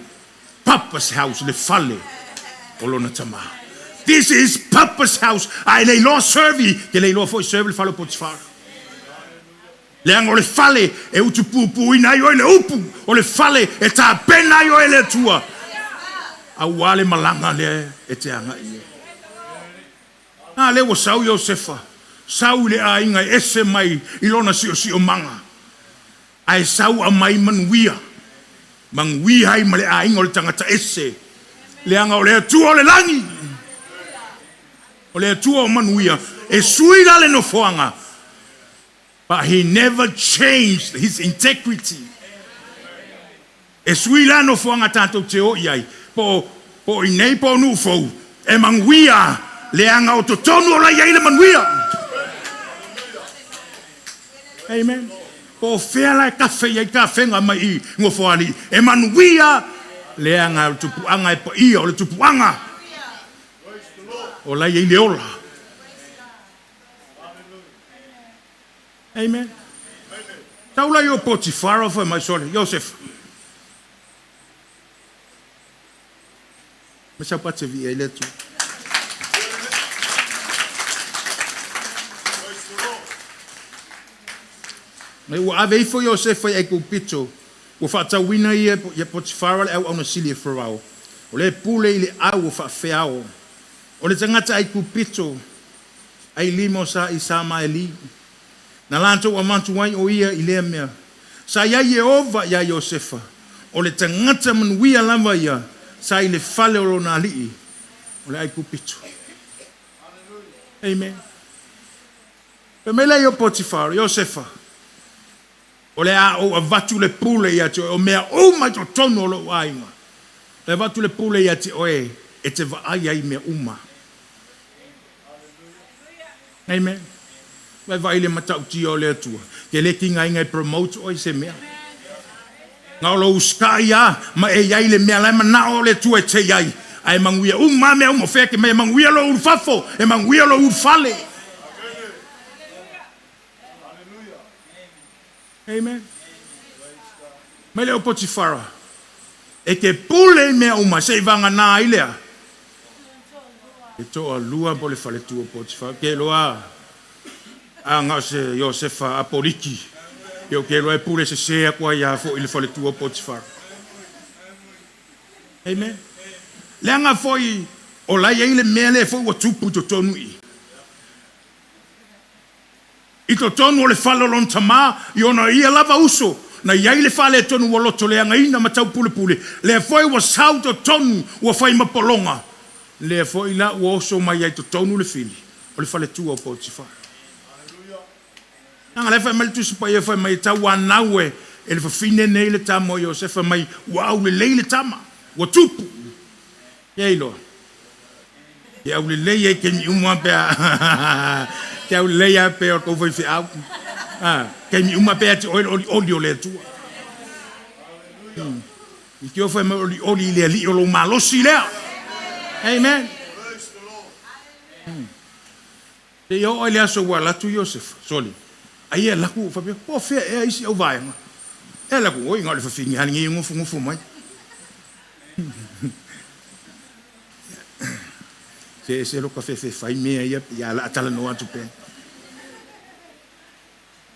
Papa's house, le fale o lona tama. This is Papa's house. A e le iloa serve, ke le iloa foi serve le fale o Potifara. Leaga o le fale e utupupuina ai oe le upu, o le fale e tapena ai oe le Atua. Auā le malaga lea e te agai i ai. A lea ua sau Iosefa, sau i le aiga e ese mai i lona siosiomaga. Ae sau aumai manuia, manuia ai ma le aiga o le tagata ese. Leaga o le Atua o le lagi, o le Atua o manuia, e sui la le nofoaga. But he never changed his integrity. E sui la nofoaga tatou te o i ai, po i nei po o nuu fou, e manuia leaga o totonu o la i ai le manuia. Amen. Po o fea la e kafe i ai kafega mai i nofoalii, e manuia leaga o le tupuaga e paia, o le tupuaga o la i ai le ola. Amen. Sau la o Potifara fai mai sole, Iosefa. Ma sau pate vi ai le Atua. Mai ua ave ifo Iosefa i Aikupito. Ua fa'atauina ia ia Potifara le auauna sili a Farao, o le pule i le au o fa'afeao, o le tagata Aikupito ailima o sa Isamaeli, na latou avatu ai o ia i lea mea. Sa i ai Ieova iā Iosefa, o le tagata manuia lava ia sa i le fale o lona ali'i o le Aikupito. Amen. Fai mai lea o Potifara, Iosefa, o le a ou avatu le pule ia te oe, o mea uma i totonu o lou aiga. E avatu le pule ia te oe e te vaai ai mea uma. Amen. Vaai le matautia o le Atua. Ke le tigaina e promote oe i se mea. Na o lou usitai lava ma e i ai le mea la e manao le Atua e te i ai. Ae manuia uma mea uma o fea e te mai e manuia lou ulufafo, e manuia lou ulufale. Amen. Mai le o Potifara, e te pule i mea uma, se i vagana ai lea. E toalua po le faletua o Potifara. Ke loa a na o se Iosefa apoliki. Ia o ke loa e pule sesē atu ai lava foi i le faletua o Potifara. Amen. Leaga foi o la e i ai le mea lea foi ua tupu i totonu i i. I totonu o le fale o lona tamā i ona ia lava uso, na i ai le faaletonu ua lotoleagaina ma taupulepule, lea foi ua sau i totonu ua fai ma pologa, lea foi la ua oso mai ai i totonu le fili o le faletua o Potifara. Leaga o la e fai mai le Tusi Paia fai mai e tauanau e le fafine nei le tama o Iosefa mai ua aulelei le tama, ua tupu. Ia iloa. Ke aulelei ai taimi uma pe a ke aulelei lava pei o tou faifeau. Taimi uma pe ia te oe le olioli o le Atua. I te fai mai olioli i le Alii o lou malosi lea. Amen. Seia oo i le aso ua alu atu Iosefa, sole, ai e alu atu faapea, po o fea ea isi au vaega. E alu atu, oi, na o le fafine lava lenei e nofonofo mai. Se ese lota fefe fai mea ia, ia o le a talanoa atu pea.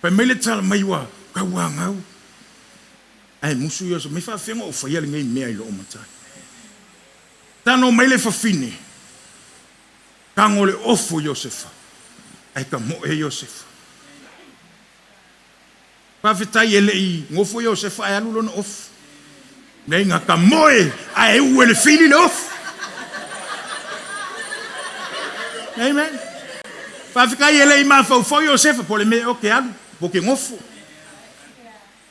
Fai mai le tala mai ua tauanau. Ae musu Iosefa, mai faafefea ona ou faia lenei mea i lou matai. Tago mai le fafine, tago le ofu o Iosefa, ae tamoe Iosefa. Faafetai e le i nofo Iosefa ae alu lona ofu. Leai na tamoe ae uu e le fili le ofu. Amen. Faafetai e le i mafaufau Iosefa po o le mea ea ou te alu, po ou te nofo.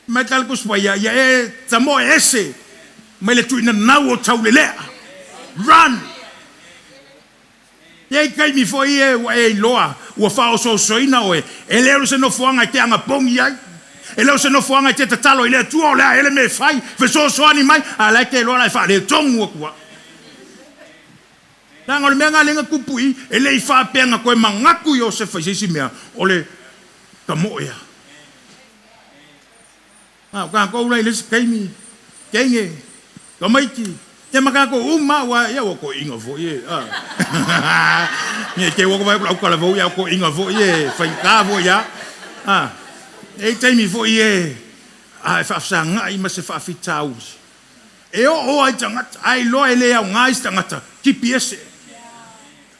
Mai tala Tusi Paia, ia e tamoe ese mai le tuinanau o taulelea. Run! E i ai taimi foi ia ua e iloa ua faaosoosoina oe, e le o se nofoaga e te agapogi ai, e le o se nofoaga e te tatalo i le Atua o le a ea le mea e fai, fesoasoani mai, a o la e te iloa o le a e faaletonu atu lava. Leaga o le mea lena lea na tupu i i, e le i faapea na toe manatu Iosefa i se isi mea, o le tamoe lava. A o tatou la i le isi taimi, teine, tamaiti, ia ma tatou uma lava, aua ia ua toeaina foi e, a. Ne i te i ua vaai atu i lau talavou, a o toeaiina foi e faigata foi lava. A, e i ai taimi foi e, a e faafesagai ma se faafitauli, e oo lava i tagata, a iloa e le aoga isi tagata, tipi ese.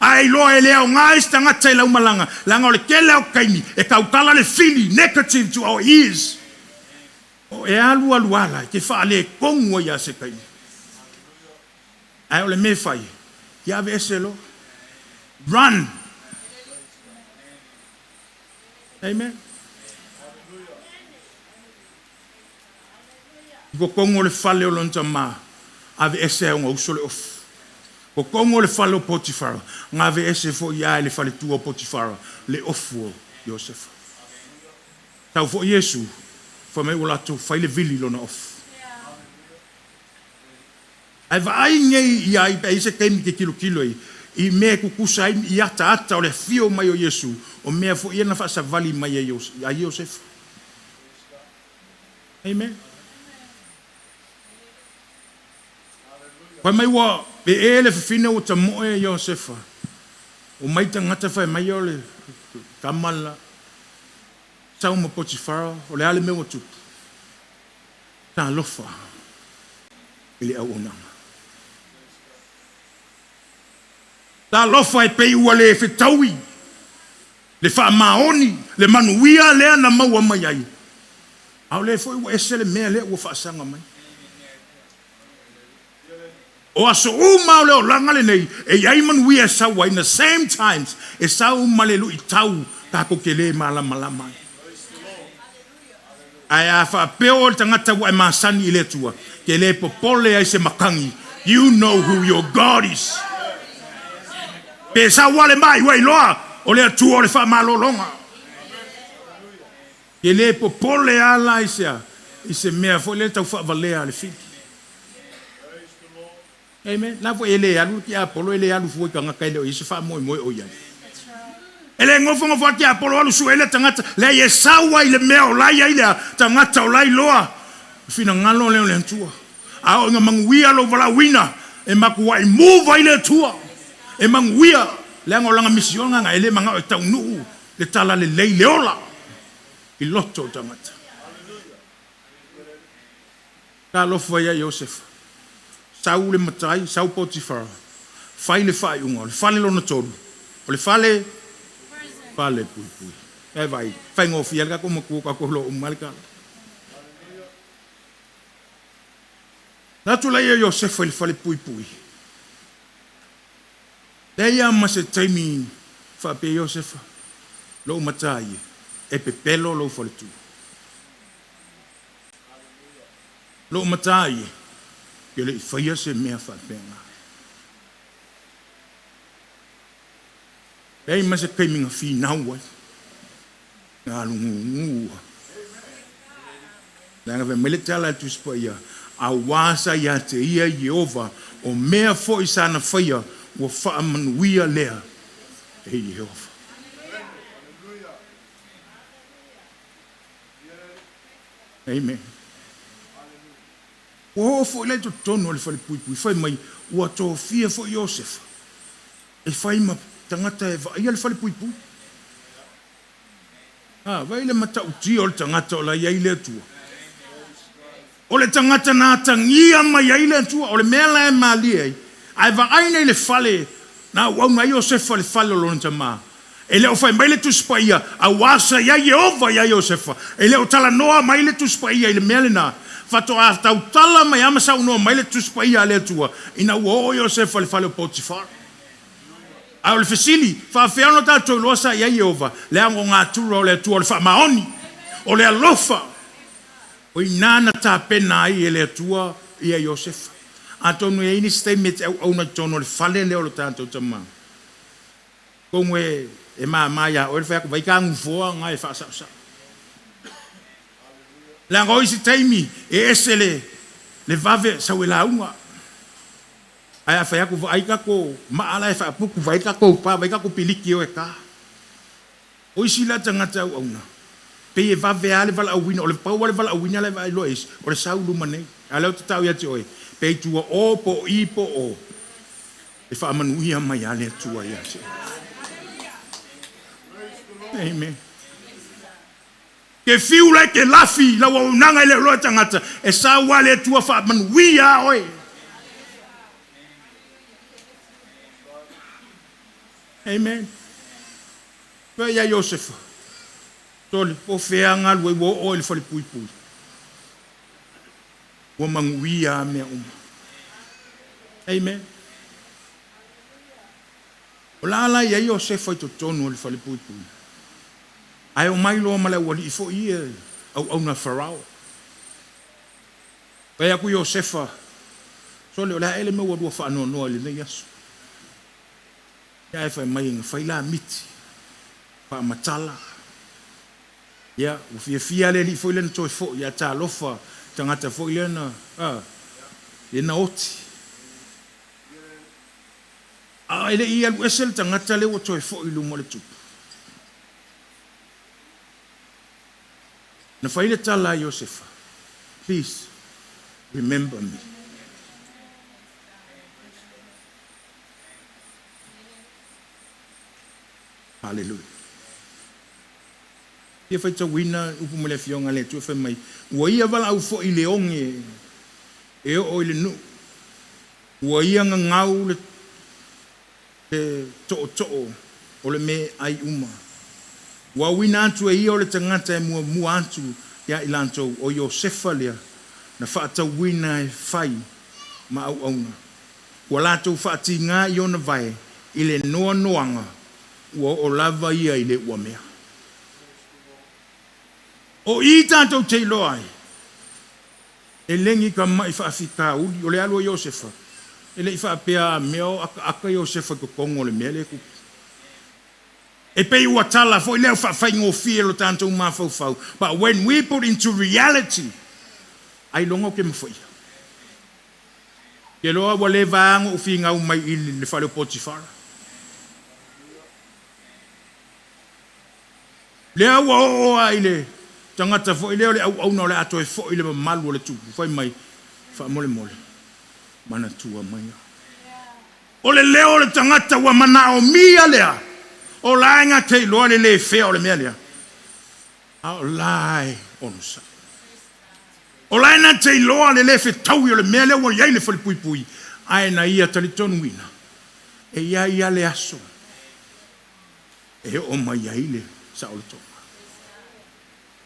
A e iloa e le aoga isi tagata i lau malaga, leaga o le tele lava o taimi e tautala le fili, negative to our ears. O e alu alu ala e te faaletonu ai lava se taimi. Ae o le mea e fai, ia aveese loa. Run! Amen. I totonu o le fale o lona tamā, aveese ai ona uso le ofu. Totonu o le fale o Potifara, na aveese foi lava e le faletua o Potifara le ofu o Iosefa. Sau foi Iesu, fai mai ua latou fai le vili i lona ofu. Ae vaai nei i ai pe a i ai se taimi e te tilotilo ai i mea e tutusa ai i ataata o le afio mai o Iesu, o mea foi ia na faasavali mai ai Iosefa. Amen. Fai mai ua ee le fafine ua tamoe Iosefa. Omai tagata fai mai o le tama le la. Sau ma Potifara, o le a le mea ua tupu? Talofa i le auaunaga. Talofa e pei ua le fetaui le faamaoni, le manuia lea na maua mai ai, a o lea foi ua ese le mea lea ua faasaga mai. O aso uma o le olaga lenei e i ai manuia e sau ai, in the same times e sau ma le luitau tatou te le malamalama ai. Ae a faapea o le tagata ua e masani i le Atua, te le popole ai se matagi. You know who your God is. Pe sau lava le mai ua iloa o le Atua o le faamalologa. E le popole ala i se i se mea foi lea tau faavalea a le fili. Amen. La foi e le alu le tiapolo, e le alu fua i tagata e le o i ai se faamoemoe o i ai. E le nofonofo atu tiapolo alu sue le tagata, leai e sau ai le mea o la e i ai le tagata o la e iloa. Finagalo lea o le Atua. A oo ina manuia lou valaauina, e matuai move ai le Atua. E manuia, leaga o lana misiona lena, e le manao e taunuu le talalelei le ola i loto o tagata. Talofa ia Iosefa, sau le matai, sau Potifara, fai le faaiuga, o le fale lona tolu, o le fale, fale puipui. E vai, faigofie le tatou matua tatou iloa uma lava le tala. Na atu lea Iosefa i le fale puipui. Leai lava ma se taimi faapea Iosefa, lou matai e, e pepelo lou faletua. Lou matai e, e le i faia se mea faapena. Leai ma se taimi na finau ai, na alugugu. Leaga fai mai le tala a le Tusi Paia, auā sa ia te ia Ieova, o mea foi sa na faia, ua faamanuia lea e Ieova. Amen. Ua oo foi la i totonu o le falepuipui, fai mai ua tofia foi Iosefa e fai ma tagata e vaaia le falepuipui. A, vai le matautia o le tagata o la e i ai le Atua. O le tagata na atagia mai ai le Atua, o le mea la e malie ai, ae vaai nei le fale na auauna ai Iosefa i le fale o lona tamā. E le o fai mai le Tusi Paia, auā sa i ai Ieova ia Iosefa. E le o talanoa mai le Tusi Paia i le mea lena. Faatoa tautala mai lava ma saunoa mai le Tusi Paia a le Atua ina ua oo Iosefa i le fale o Potifara. A o le fesili, faapefea ona tatou iloa sa i ai Ieova? Leaga o natura o le Atua o le faamaoni, o le alofa. O i ina na tapena ai e le Atua ia Iosefa. Atonu e i ai nisi taimi e te auauna i totonu o le fale lea o le tatou tamā. Atonu e māmā iā oe le fai atu, vai ta nufoa na e faasaosao. Leaga o isi taimi e ese le vave sau e lauga. Ae a fai atu, vaai tatou maa la e faaputu, vaai tatou pa, vaai tatou piliki e o e ta. O isi la tagata auauna, pei e vave lava le valaauina, o le pau lava le valaauina la e vaai loa e isi, o le sau i luma nei. A o lea ou te tau ia te oe, pe i tua o po o i po o, e faamanuia mai lava le Atua ia te oe. Amen. Ke fiu lai ke lafi lau auaunaga e le o iloa e tagata, e sau lava le Atua faamanuia a oe. Amen. Fai ia Iosefa, tole, po o fea galu ai ua oo i le falepuipui. Ua manuia a mea uma. Amen. O la la i ai Iosefa i totonu o le falepuipui. Ae o mai loa ma le aualii foi ia auauna Farao. Fai atu Iosefa, sole o le a ea le mea ua lua faanoanoa i lenei aso. Ia ae fai mai na fai la miti, faamatala. Ia, ua fiafia le alii foi lea na toe foi, ia talofa tagata foi lea na, lea na oti. A e le i alu ese le tagata lea ua toe foi i luma o le tupu. Na fai le tala a Iosefa, please remember me. Hallelujah. Fia faitauina upu ma le Afioga a le Atua fai mai, Ua ia valaau foi i le oge e oo i le nuu, ua ia gagau le tootoo o le meaai uma. Ua auina atu e ia o le tagata e muamua atu ia i latou, o Iosefa lea na faatauina e fai ma auauna. Ua latou faatiga i ona vae i le noanoaga, ua oo lava ia i le uamea. O i tatou te iloa ai, e legi ka ma'i faafitauli, o le alu a Iosefa, e le i faapea a mea o akaaka Iosefa i totonu o le mea lea e tupu. E pei ua tala foi lea faafaigofie i lo tatou mafaufau, but when we put into reality, ailoga ou te mafaia. Ou te iloa ua leva lava ona ou finau mai i le fale o Potifara. Lea ua oo lava i le tagata foi lea o le auauna o le a toe foi i le mamalu o le tupu, fai mai, faamolemole, manatua mai au. O le leo o le tagata ua manaomia lea, o la e na te iloa le le fea o le mea lea, a o la e onosai. O la e na te iloa le le fetaui o le mea lea ua i ai le falepuipui, ae na ia talitonuina, e i ai lava le aso e oo mai ai le saolotoga.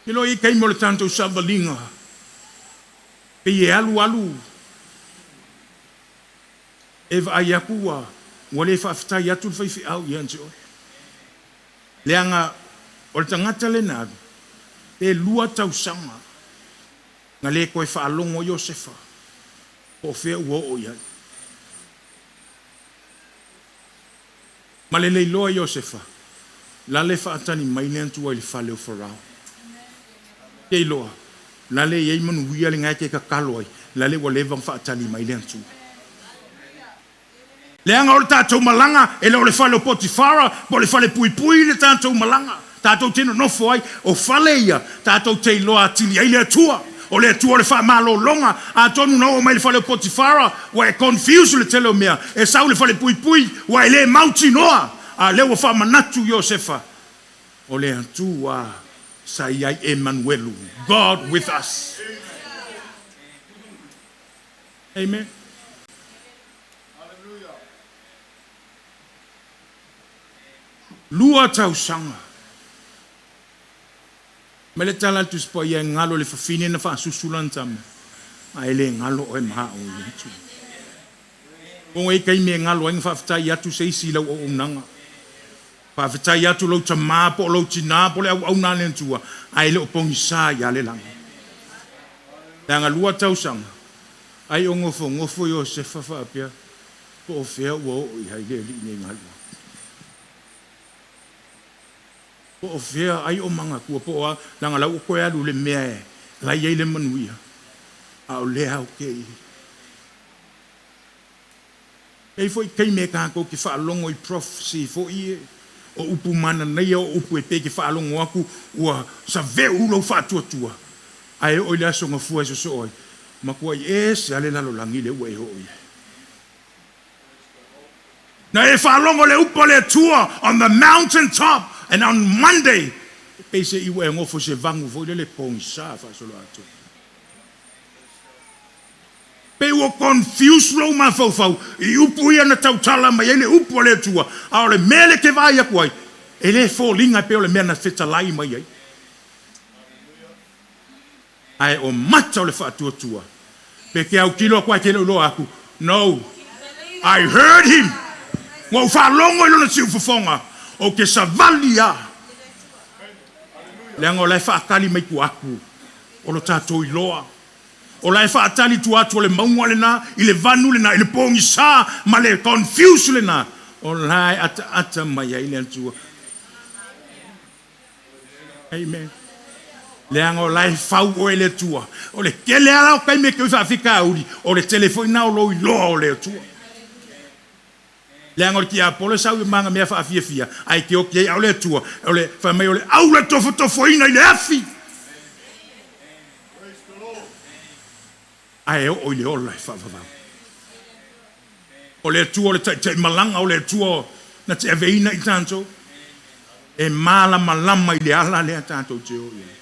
Iloa i taimi o le tatou savaliga, pei e alu alu e vaai atu ua le faafetai atu le faifeau ia te oe. Leaga o le tagata lea na alu, pe 2 tausaga na le toe faalogo ai Iosefa po o fea ua oo i ai. Ma le le iloa e Iosefa, lale faatali mai le Atua i le fale o Farao. Te iloa, lale e i ai manuia lena e te tatalo ai, lale ua leva ona faatali mai le Atua. Leaga o le tatou malaga, e le o le fale o Potifara po o le fale puipui le tatou malaga. Tatou te nonofo ai, o fale ia, tatou te iloa atili ai le Atua. O le Atua o le faamalologa. Atonu na oo mai le fale o Potifara, ua e confuse le tele o mea, e sau le fale puipui, ua e le mautinoa. A o lea ua faamanatu Iosefa, o le Atua sa i ai Emanuelu, God with us. Amen. 2 tausaga. Mai le tala a le Tusi Paia e galo i le fafine na faasusu lana tama, ae le galo oe ma au i le Atua. O e taimi e galo ai na faafetai atu se isi i lau auaunaga. Faafetai atu lou tamā po o lou tinā po o le auauna a le Atua, ae le o pogisa ia le lagi. Leaga 2 tausaga, ai o nofonofo Iosefa faapea, po o fea ua oo i ai le alii nei galuega. Po o fea ai o manatua, po o a, leaga la ua toe alu i le mea e la i ai le manuia, a o lea ou te i. E i ai foi taimi e tatou te faalogo i prophecy foi e, o upu mananaia, o upu e pei ke faalogo atu ua saveu lou faatuatua, ae oo i le aso gafua e sosoo ai, matuai ese lava le lalolagi lea ua e oo i ai. Na e faalogo le upu a le Atua on the mountain top and on Monday, pei se i ua e nofo i se vagu foi lele pogisa faasoloatoa. Pei ua confuse lou mafaufau i upu ia na tautala mai ai le upu a le Atua, a o le mea lea e te vaai atu ai, e le foliga e pei o le mea na fetalai mai ai. Ae o mata o le faatuatua, pe te autilo atu ae te le o iloa atu, no, I heard him. Ua ou faalogo i lona siufofoga, ou te savali lava. Leaga o la e faatali mai tua atu o lo tatou iloa. O la e faatali tua atu o le mauga lena, i le vanu lena, i le pogisa ma le confuse lena, o la e ataata mai ai le Atua. Amen. Leaga o la e fau oe le Atua. O le tele lava o taimi e te faafitauli, o le tele foi na o lou iloa o le Atua. Leaga o le tiapolo e sau i maga mea faafiafia, ae te oti ai, a o le Atua, o le fai mai o le aula tofotofoina i le afi. Ae oo i le ola e faavavau. O le Atua o le taitaimalaga, o le Atua na te aveina i tatou. E malamalama i le ala lea tatou te o i ai.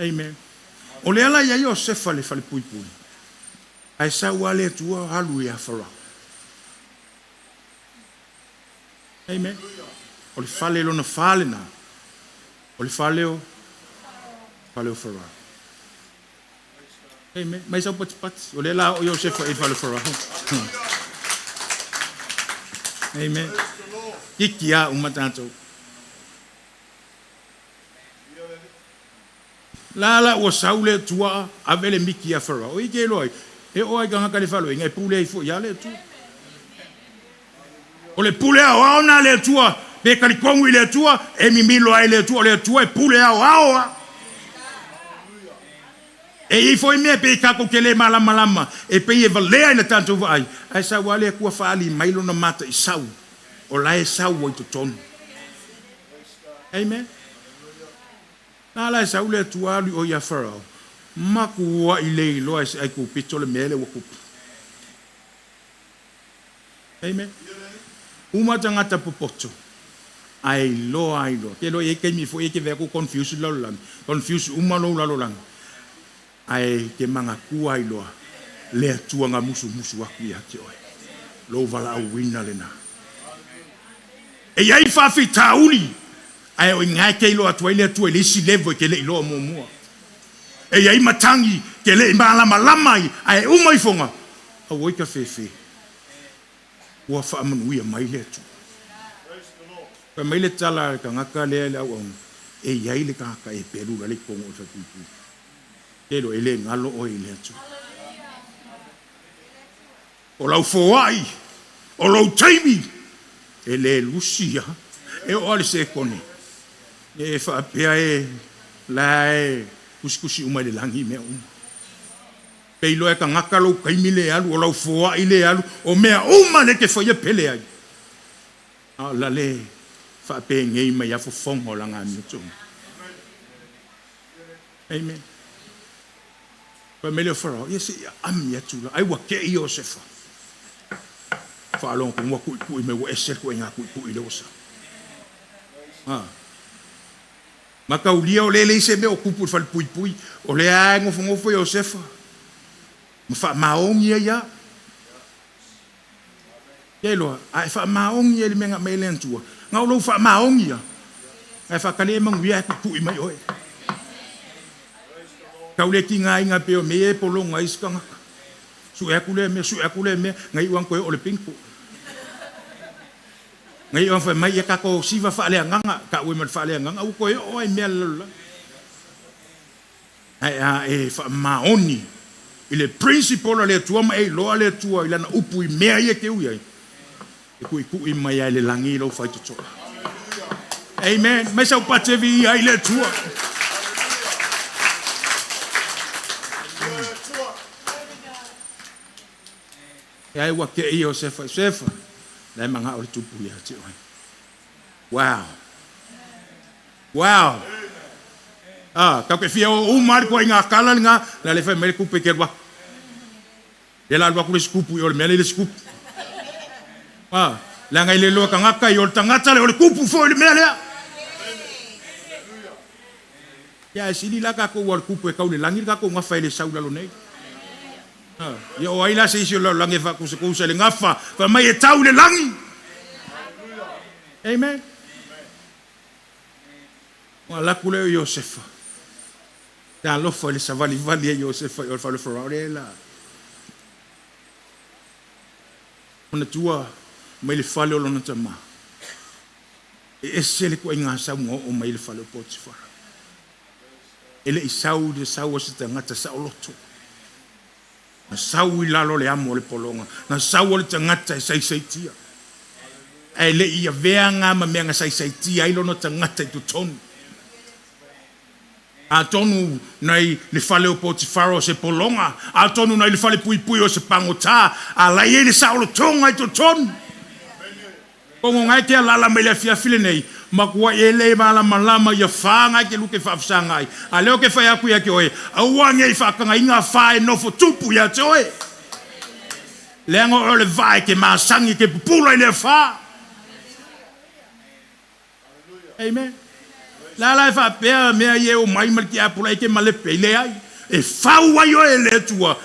Amen. O le ala i ai Iosefa i le falepuipui, ae sau lava le Atua alu ia Farao. Amen. O le fale lona fa lena, o le fale o fale o Farao. Amen. Mai sau patipati. O lea la o Iosefa i le fale o Farao. Amen. Kiki a uma tatou. La la ua sau le Atua ave le miki ia Farao. O i ke iloa ai, e oo lava i tagata le faloaiga e pule ai foi ia le Atua. O le pule aoao lena a le Atua, pe talitonu i le Atua, e mimilo ai le Atua, o le Atua e pule aoao lava. E i ai foi mea pei tatou te le malamalama, e pei e valea i le tatou vaai, ae sau lava le Atua faaali mai lona mataisau, o la e sau ai i totonu. Amen. A la e sau le Atua alu i o ia Farao, matuai le iloa e se Aikupito le mea lea ua tupu. Amen. Uma tagata popoto, ae iloa lava iloa. Ke iloa e i ai taimi foi e te vaai atu confuse le lalolagi, confuse uma lou lalolagi, ae e te manatua lava iloa le Atua na musumusu atu ia te oe. Lou valaauina lena. E i ai faafitauli, ae o i ina e te iloa atu ai le Atua i le isi level e te le i iloa muamua. E i ai matagi e te le i malamalama ai, ae uma ifoga, aua i ka fefe, ua faamanuia mai le Atua. Fai mai le tala a le tagata lea i le auauna, e i ai le tagata e pelu lale i totonu o le falepuipui. Te iloa, e le galo oe i le Atua. O lau foai, o lou taimi, e le lusi lava, e oo lava i le sekone, e faapea e la e tusitusi uma i le lagi mea uma. Pe iloa e tagata lou taimi le alu, o lau foai le alu, o mea uma lea e te faia pele ai. A o la le faapenei mai lava fofoga o lana amiotonu. Amen. Fai mai lea o Farao, ia se i aami atu la. Ai ua tei Iosefa. Faalogo atu ua tuitui mai, ua ese le ituaiga tuitui lea ua sau. Ah. Mataulia o lea e leai se mea o tupu i le falepuipui, o lea lava e nofonofo Iosefa ma faamaoni ai lava. Ia iloa, a e faamaoni ai i le mea na aumai e le Atua, na o lou faamaoni lava, ae faatali e manuia ae tuitui mai oe. Tau le tigaina pei o mea ia e pologa ai isi tagata. Sue atu lea mea, sue atu lea mea, na iu lava ina toe oo i le bingo. Na iu lava ina fai mai, ia tatou siva faaleagaga, tau ai ma le faaleagaga, ua toe oo lava i mea a le lalolagi. Ae a e faamaoni i le principle a le Atua ma e iloa le Atua i Lana upu i mea ia e te ui ai, e tuitui mai lava e le lagi lou faitotoa. Amen. Mai sau pate viia ai le Atua. E ai ua kei Iosefa, Iosefa, la e manao le tupu ia te oe. Wow. Wow. Ah, tau ke fia o uma le ituaiga tala lena, la le fai mai le tupe ke alu atu. Lea la alu atu le isi kupu i o le mea lea i le isi kupu. Ah, leaga i le iloa tagata i o le tagata lea o le kupu foi i le mea lea. Ia ae sili la tatou ua o le kupu e tau i le lagi le tatou gafa e le sau i lalo nei. Ah, ia o ai la se isi o le lalolagi e faakusekusa i le gafa fai mai e tau i le lagi. Amen. Ona alu atu lea o Iosefa. Talofa i le savalivali a Iosefa i o le fale o Farao lea la. Manatua mai le fale o lona tama. E ese le ituaiga sau na oo mai i le fale o Potifara. E le i sau i le sau a se tagata saoloto. Na sau i lalo o le amo o le pologa. Na sau o le tagata e saisaitia. Ae le i avea ga ma mea na saisaitia ai lona tagata i totonu. Atonu nai le fale o Potifara o se pologa, atonu nai le fale puipui o se pagota, a la e i ai le saolotoga i totonu. Kogo ga e te alaala mai le afiafi lenei, matuai e le malamalama ia fa ga e te luke faafesaga ai. A lea ou te fai atu ia te oe, aua ne i faatagaina fa e nofo tupu ia te oe. Leaga o oe o le vaa e te masani e te pupula i lea fa. Amen. Le a la e faapea mea ia e omai ma le tiapola e te malepe ai? Leai. E fau ai oe e le Atua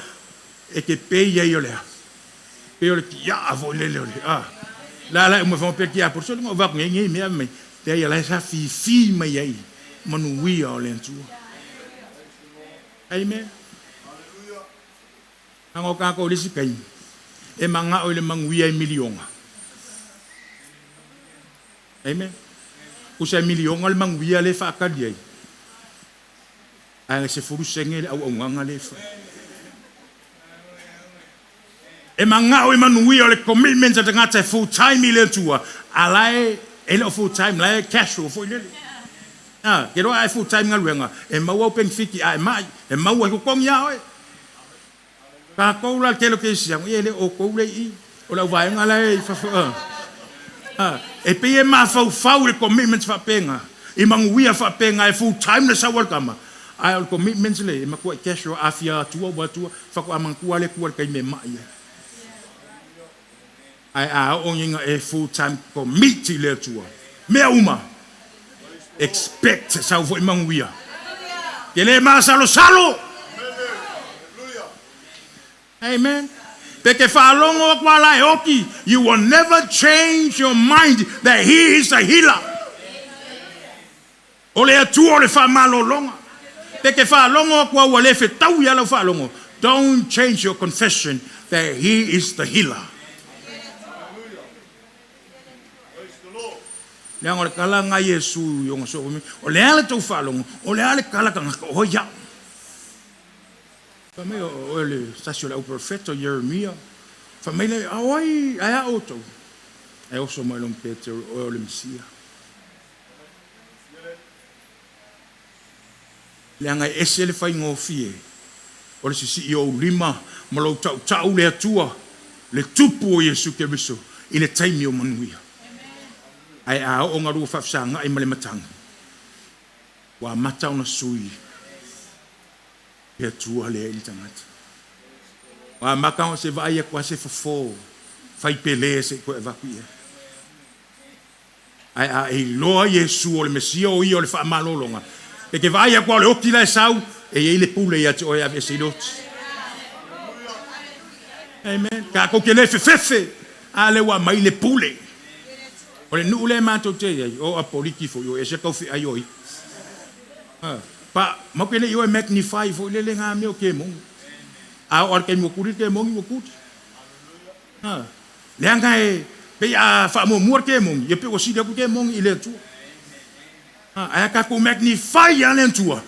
e te pei ai o le a? Pei o le tiaa foi lele o le a. Le a la e uma foi pea le tiapola, sole na ou vaai atu nei i nei mea mai. Leai, o la e sa fifi mai ai manuia o le Atua. Amen. Leaga o tatou i le isi taimi, e manao i le manuia e miliona. Amen. Tusa e miliona le manuia lea e faatali ai, ae 10 sene le auaunaga lea e fai. E manao i manuia o le commitment a tagata e full time i le Atua, a la e le o full time, la e casual foi lele. Ah, ke loa ai full time galuega, e maua au penefiti a e mai, e maua i totogi a oe. Tatou la le tele o kerisiano, ia e le o outou le i, o le auvaega la e i fafo. Ah, e pei e mafaufau le commitment faapena, i manuia faapena e full time le sau al tama, ae o le commitment le, e matua i casual, a fia atua ua atua, faatoa manatua le Atua i le taimi e mai ai. Ae a oo ina e full time commit i le Atua, mea uma, expect sau foi manuia. Ke le masalosalo. Amen. Pe ke whaalongo aku ala e oti, you will never change your mind that He is a healer. O le Atua o le whaamalolonga. Pe ke whaalongo aku au le whetau i ala whaalongo. Don't change your confession that He is the healer. Leaga o le kala nga Iesu i ona so o le ala tau whaalongo, o le ale kala ka o ia. Fa mai o le sasi o le au profeta Jeremia. Fa mai le a oi ai a outou. E oso mai long Peter o le Mesia. Leaga e ese le faigofie o le sisii o ou lima ma lou tautau le Atua, le tupu o Iesu Keriso i le taimi o manuia. Ae a oo galua faafesagai ma le matagi, ua amata ona sui le Atua lea i le tagata. Ua amata ona se vaai atu a se fofo fai pele se i toe avatu i ai. Ae a e iloa Iesu o le Mesia o ia o le faamalologa, e te vaai atu o le oti la e sau, e iai le pule ia te oe e aveese i le oti. Amen. Tatou te le fefefe, a le ua mai le pule. O le nuu le matou te iai, o apoliki foi o ese kau feai o i. Pa, mau ke le i o e magnify foi le le ngā mea o ke mongi. A o al kei mua kuri ke mongi ua kuri. Leaga e pei a faamuamua le kemoni, ia pe ua sili atu kemoni i le Atua. Ae a tatou magnify a le Atua,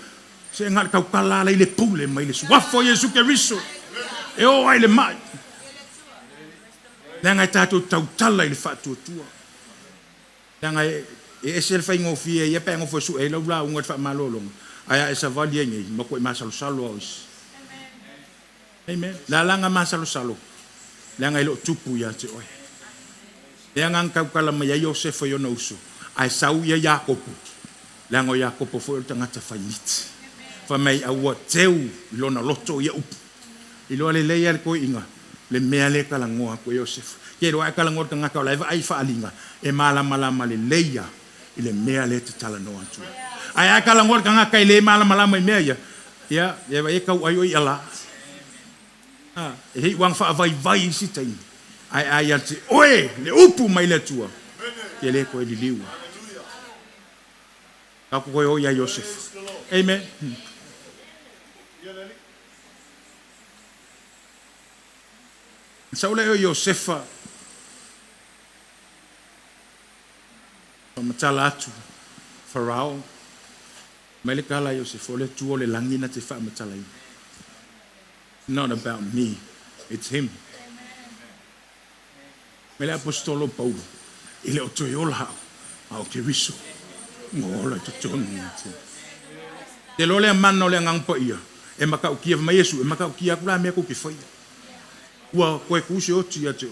se nga le tautala ala i le pule mai le suafa o Iesu Keriso e o ai le mai. Leaga e tatou tautala i le faatuatua. Leaga e ese le faigofie ia pe gofo e sue ai lau lauga i le faamalologa, ae a e savali ai nei, matua i masalosalo au isi. Amen. Le alaga masalosalo, leaga e le o tupu ia te oe. Leaga na tautala mai ai Iosefa i ona uso, ae sau ia Iakopo, leaga o Iakopo foi o le tagata faimiti. Fai mai a ua teu i lona loto ia upu. Iloa lelei lava le toeaina, le mea lea e talanoa atu ai Iosefa. Ke iloa ae talanoa le tagata o la e vaai i faaaliga, e malamalama lelei ia i le mea lea te talanoa atu ai. Ae a talanoa le tagata e le malamalama i mea ia, ia, ia vai e tau ai o ia la. E hei uanga faavaivai isi taimi. Ae a ia te oe le upu mai le Atua, ke le koe liliua. Ka koe o ia Iosef. Amen. Sau le o Iosefa faamatala atu Farao mai le kala Iosefa o le Atua o le lagi na te faamatalaina. It's not about me, it's him. Mai le apostolo Paulo, e le o toe ola au, a o Keriso. Ngo ola i totonu ia te. Te loa le mana o le Agaga Paia, e matautia mai Iesu, e matautia atu la mea kou te faia. Ua koe ku se oti ia te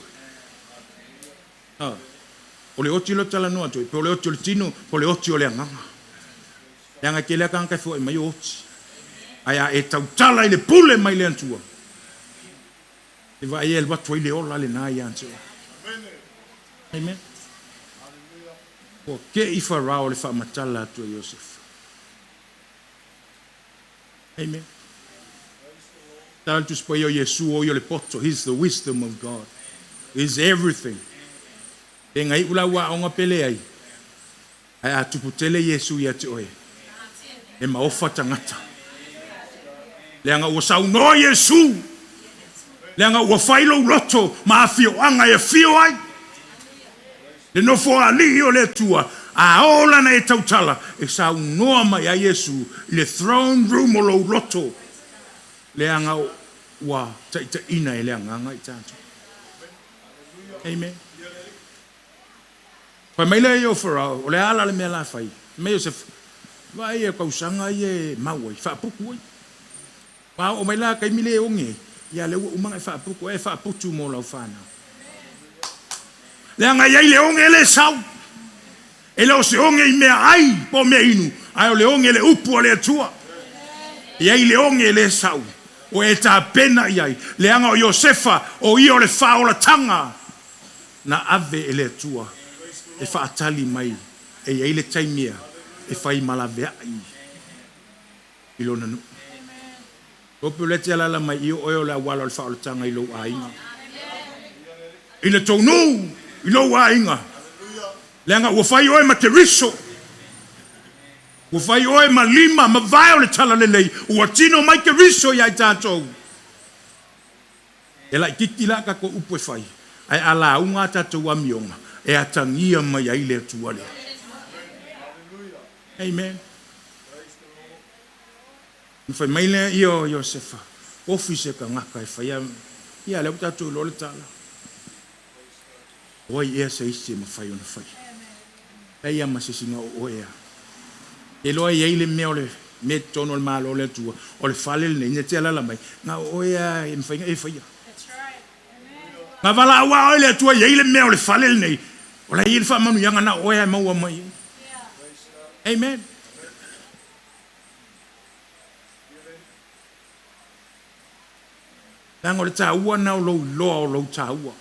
oe. O le oti lo talanoa atu ai, pe o le oti o le tino, po o le oti o le agaga. Leaga e tele lava tagata e foai mai o oti. Ae a e tautala i le pule mai le Atua, e vaai e alu atu ai le ola lena ia te oe. Amen. Ua te'i Farao i le faamatala atu e Iosefa. Amen. Tala le Tusi Paia o Iesu o ia o le poto. He is the wisdom of God. He is everything. Pe na iu lau aoga pe leai, ae a tupu tele Iesu ia te oe, e maofa tagata. Leaga ua saunoa Iesu, leaga ua fai lou loto ma afioaga e afio ai le Nofoalii o le Atua, a oo lana e tautala, e saunoa mai ai Iesu i le throne room o lou loto, leaga ua taitaiina e le Agaga i tatou. Amen. Fai mai lea o Farao, o le a la le mea la fai? Fai mai Iosefa, vaai e tausaga ia e mau ai, faaputu ai. A oo mai la taimi le oge ai, ia lea ua uma ona e faaputu, e faaputu mo lau fanau. Leaga e i ai le oge le sau. E le o se oge i mea ai po o mea inu, ae o le oge le upu a le Atua. E i ai le oge le sau, o e tapena i ai, leaga o Iosefa o ia o le faaolataga na ave e le Atua e faatali mai e i ai le taimi e fai malaveai i lona nuu. Ope o lea te alaala mai i oe o le auala o le faaolataga i lou aiga. I le tou nuu, i lou aiga. Leaga ua fai oe ma Keriso. Ua fai oe ma lima ma vae o le talalelei. Ua tino mai Keriso ia i tatou. E laitiiti la tatou upu e fai, ae a lauga a tatou amioga, e atagia mai ai le Atua lea. Amen. Na fai mai lea ia o Iosefa, ofi se tagata e faia, ia lea ua tatou iloa le tala. O ai ea se isi e mafai ona faia? Leai lava ma se isi na o oe lava. E iloa e i ai le mea o le mea i totonu o le Malo o le Atua, o le fale lenei, na te alaala mai, na o oe lava e mafai ona e faia. Na valaau lava oe e le Atua e i ai le mea o le fale lenei, o la e i ai le faamanuiaga na o oe lava e maua mai ai. Amen. Leaga o le taua lena o lou iloa o lou taua.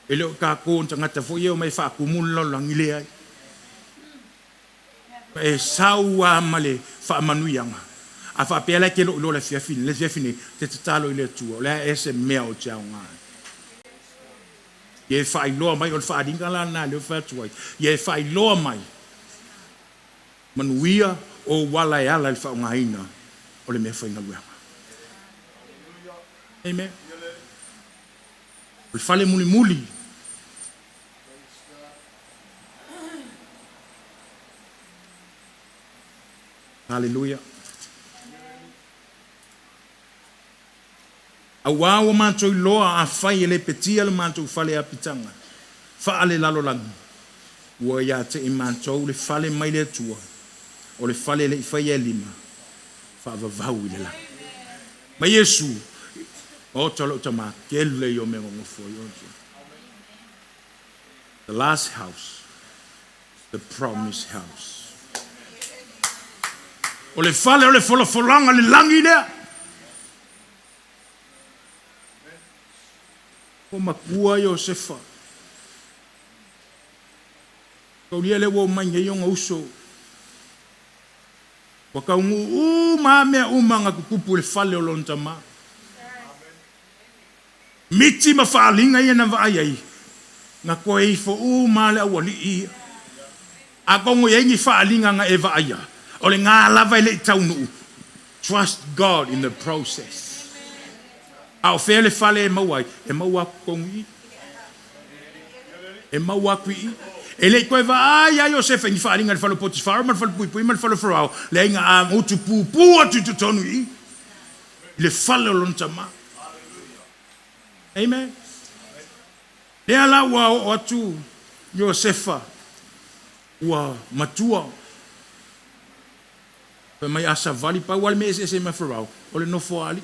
E le o tatou o ni tagata foi ia e omai e faatumu le lalolagi, leai. E sau lava ma le faamanuiaga. A faapea la e te le o iloa i le afiafi le afiafi nei, e te tatalo i le Atua, o le a ea se mea ou te aoga ai? Ia e faailoa mai, o le faaaliga la lena lea ou te fai atu ai, ia e faailoa mai manuia ou ala e ala i le faaaogaina o le meafaigaluega. Amen. O le fale mulimuli. Haleluia. Auā ua matou iloa afai e lepetia le matou fale apitaga faalelalolagi, ua ia te i matou le fale mai le Atua, o le fale e le i faia e lima, faavavau i le lagi. Ma Iesu, maota o lou Tama, tele ia o mea e nonofo ai oe. The last house, the promised house. O le fale o le folafolaga le lagi lea. Ua matua Iosefa. Taulia lea ua omai nei ona uso. Ua taunuu uma lava mea uma na tutupu i le fale o lona tama. Miti ma faaaliga ia na vaai ai, na toe ifo uma lava le aualii ia. Atonu e i ai ni faaaliga na e vaaia, o lena lava e le i taunuu. Trust God in the process. A o fea le fale e maua ai? E maua atu totonu i i. E maua atu i i. E le i toe vaai lava Iosefa i ni faaaliga i le fale o Potifara ma le falepuipui ma le fale o Farao, leai na agutu pupuu atu i totonu i i, i le fale o lona tama. Amen. Lea la ua oo atu Iosefa ua matua. Fai mai a savali, pau lava le mea e eseese ai ma Farao, o le nofoaali'i.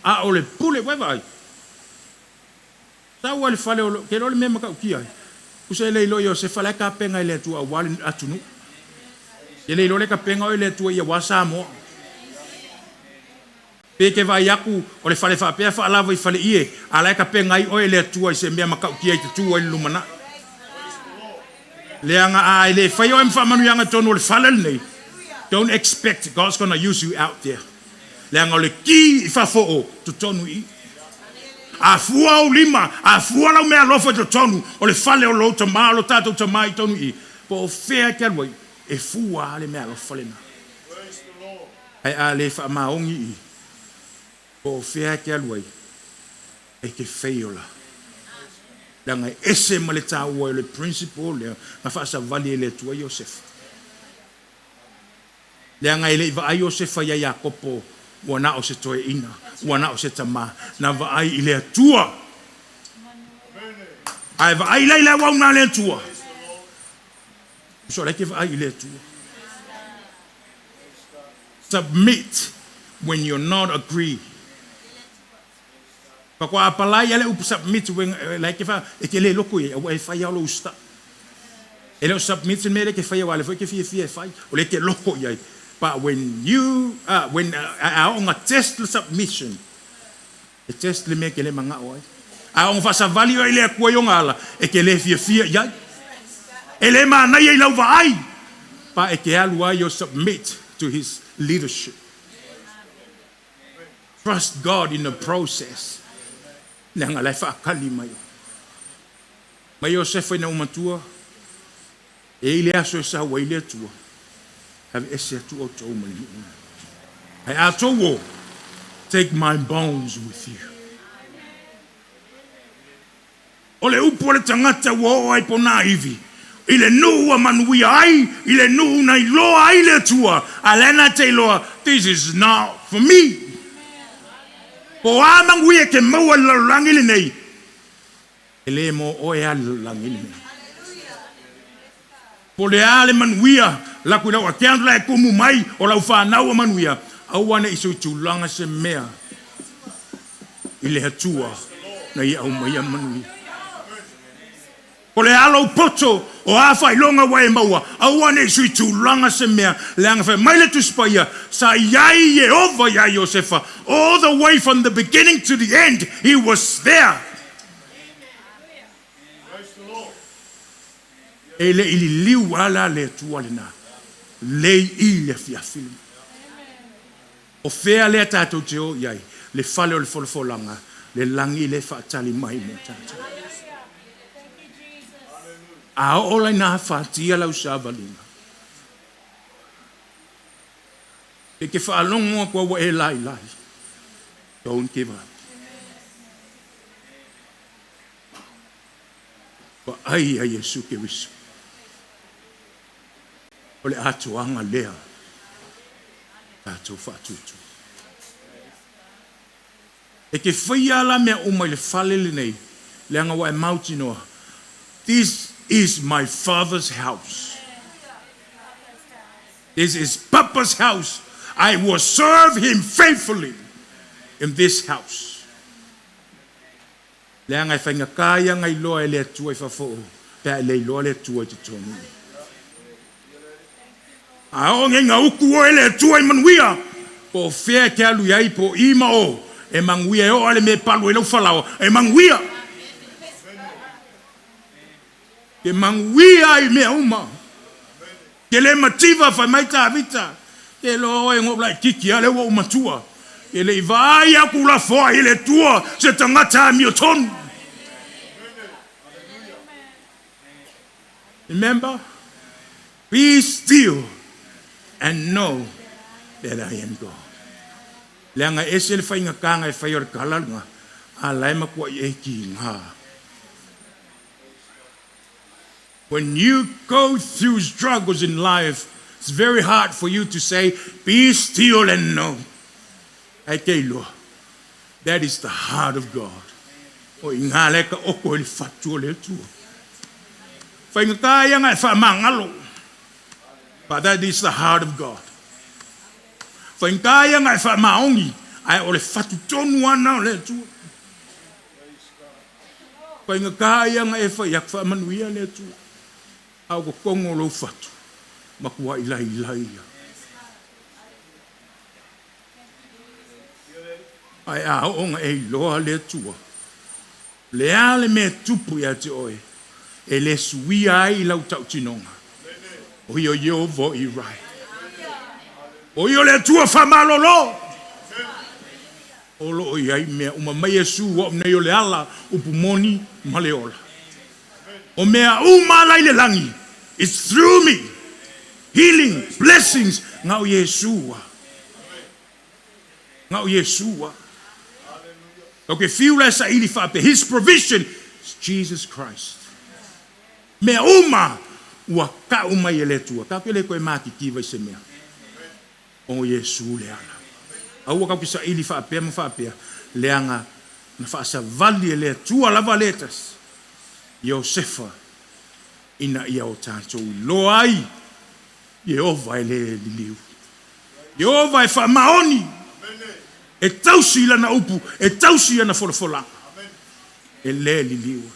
A o le pule, ua e vaai? Sau lava i le fale o lo, te iloa le mea e matautia ai, tusa e le iloa Iosefa la e tapena e le Atua aua le atunuu. E le iloa le tapena oe e le Atua ia aua Samoa. Pe e te vaai atu o le fale faapea faalava i faleie, a la e tapena ai oe e le Atua i se mea matautia i te tu ai i le lumanai. Leaga a e le faia oe ma faamanuiaga i totonu o le fale lenei, don't expect God's gonna use you out there. Leaga o le ki i fafo o, totonu i i. A fua ou lima, a fua lau meaalofa i totonu o le fale o lou tama, o lo tatou Tama i totonu i i, po o fea e te alu ai, e fua lava le meaalofa lena. Ae a le faamaoni i i, po o fea e te alu ai, e te fail lava. Leaga e ese ma le taua o le principle lea na faasavali e le Atua Iosefa. Leaga e le i vaai Iosefa ia Iakopo ua na o se toeaina, ua na o se tama, na vaai i le Atua. Ae vaai la i le auauna a le Atua. So la e te vaai i le Atua. Submit when you're not agree. Faatoa apalai lava le upu submit la e te fa e te le loko i ai, aua e fai lava o lou usitai. E le o submit le mea lea e te faia aua o lea foi e te fiafia e fai, o lea e te loko i ai. But when you when a oo ina test le submission, e test le mea e te le manao ai. A oo ina faasavali oe i le Atua i ona ala, e te le fiafia i ai. E le manaia i lau vaai, pa e te alu ai, you submit to his leadership. Trust God in the process. Leaga la e faatali mai oe. Mai Iosefa ina ua matua, e i ai le aso e sau ai le Atua, aveese atu outou ma le nuu lenei. Ae a outou o, take my bones with you. O le upu a le tagata ua oo ai pona ivi i le nuu ua manuia ai, i le nuu na iloa ai le Atua, a o la e na te iloa, this is not for me. Po o a manuia e te maua i le lalolagi lenei, e le mo oe lava le lalolagi lenei. Po o le a le manuia, laku i lau account la e tumu mai o lau fanau ua manuia, aua ne i soitulaga se mea i le Atua na ia aumaia manuia. O le a lou poto, o a faailoga ua e maua, aua ne i suitulaga se mea, leaga fai mai le Tusi Paia, sa i ai Ieova iā Iosefa, all the way from the beginning to the end, he was there. E le i liliu lava la le Atua lena, lei i le afiafi lena. O fea lea tatou te o i ai? Le fale o le folafolaga, le lagi lea e faatali mai mo tatou. A oo la ina afatia lau savaliga, e te faalogo atu ua e lailai. Don't give up. Vaai ia Iesu Keriso. O le atoaga lea tatou faatuatua. E te faia la mea uma i le fale lenei, leaga ua e mautinoa. This is my father's house. This is Papa's house. I will serve him faithfully in this house. Leaga e faigata ia na iloa e le Atua i fafo o, pe a e le iloa le Atua i totonu. A oo nei na utu oe le Atua i manuia, po o fea e te alu i ai, po o i ma o, e manuia e oo lava i le mea e palu ai lau falaoa, e manuia. E manuia ai mea uma. Ke le mativa fai mai Tavita, te loa oe na ou laitiiti lava lea ua ou matua. E le i vaai aku lafoai i le Atua se tagata amiotonu. Remember, be still and know that I am God. Leaga e ese le faigataga e fai o le tala lena, a la e matuai e tiga. When you go through struggles in life, it's very hard for you to say, be still and know. Ae te iloa, that is the heart of God. O i ngā le ka oko i le fatu o le Atua. Faigata ia nga e faamagalo. But that is the heart of God. Faigata ia nga e faamaoni, ae o le fatu tonu ana o le Atua. Faigata ia nga e fai atu faamanuia le Atua. A o totonu o lou fatu, matua i lai lai ia. Ae a oo ina e iloa le Atua, le a le mea e tupu ia te oe, E le suia ai i lau tautinoga. O ia o Ieova i rai. O ia o le Atua faamalolo. O loo i ai mea uma mai Iesu o au nei o le ala, upu moni ma le ola. O mea uma ala i le lagi, it's through me. Healing, blessings, na o Iesu. Na o Iesu. Tau ke fiu la sa ili faape, His provision is Jesus Christ. Mea uma ua kau mai e le Atua. Ka ke le koe matitiva i se mea. O Iesu le ala. A ua kau ki sa ili faapea ma faapea, leaga na faasavali e le Atua lava le tasi, Iosefa, ina ia o tatou iloa ai, Ieova e le liliu. Ieova e faamaoni, e tausi lana upu, e tausi ana folafolaga. E le liliu.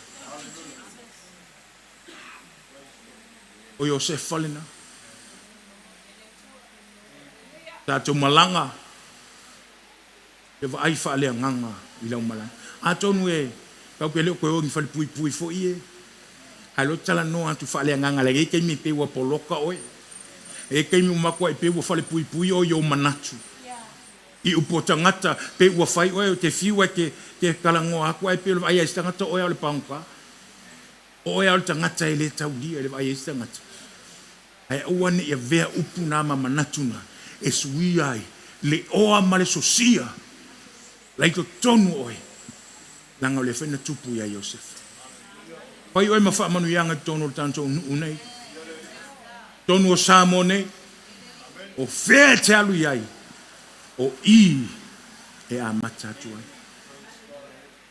O Iosefa lena. Tatou malaga, e vaai faaleagaga i lau malaga. Atonu e tau ke leo koe o ni fale pui pui fo ie. Ae lo tala no atu faaleagaga le taimi pe ua poloka oe. E taimi uma koe pe ua fale pui pui o i o manatu. I upu o tagata pe ua fai oe o te fiu ai ke kalangoa aku ai pe o le vaai ai se tagata oe a o le pagota. O oe a o le tagata e le taulia i le vaai ai se tagata. Ae aua ne i avea upu na ma manatu na e suia ai le oa ma le sosia lai totonu oe. Leaga o le foi na tupu ia Iosefa. Fai oe ma faamanuiaga i totonu o le tatou nuu nei. Tonu o Samoa nei. O fea e te alu i ai, o i e amata atu ai.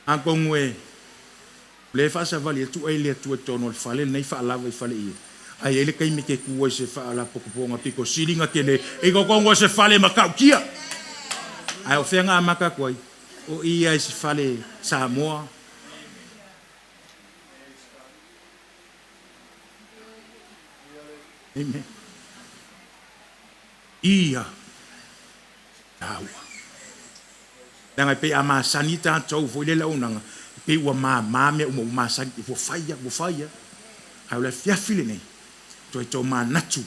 Atonu e le faasavali atu ai le Atua i totonu o le fale lenei faalava i fale ia. Ai ai le taimi ke ku ai se faalapotopotoga pito sili na tele i totonu o se fale matautia. Ae o fea na amata atu ai, o i ai se fale Samoa. Amen. Ia taua. Leaga e pei a masani tatou foi le launaga, pe ua mamā mea uma ua masani, ua faia, ua faia. Ae o le afiafi lenei, toe tau manatu,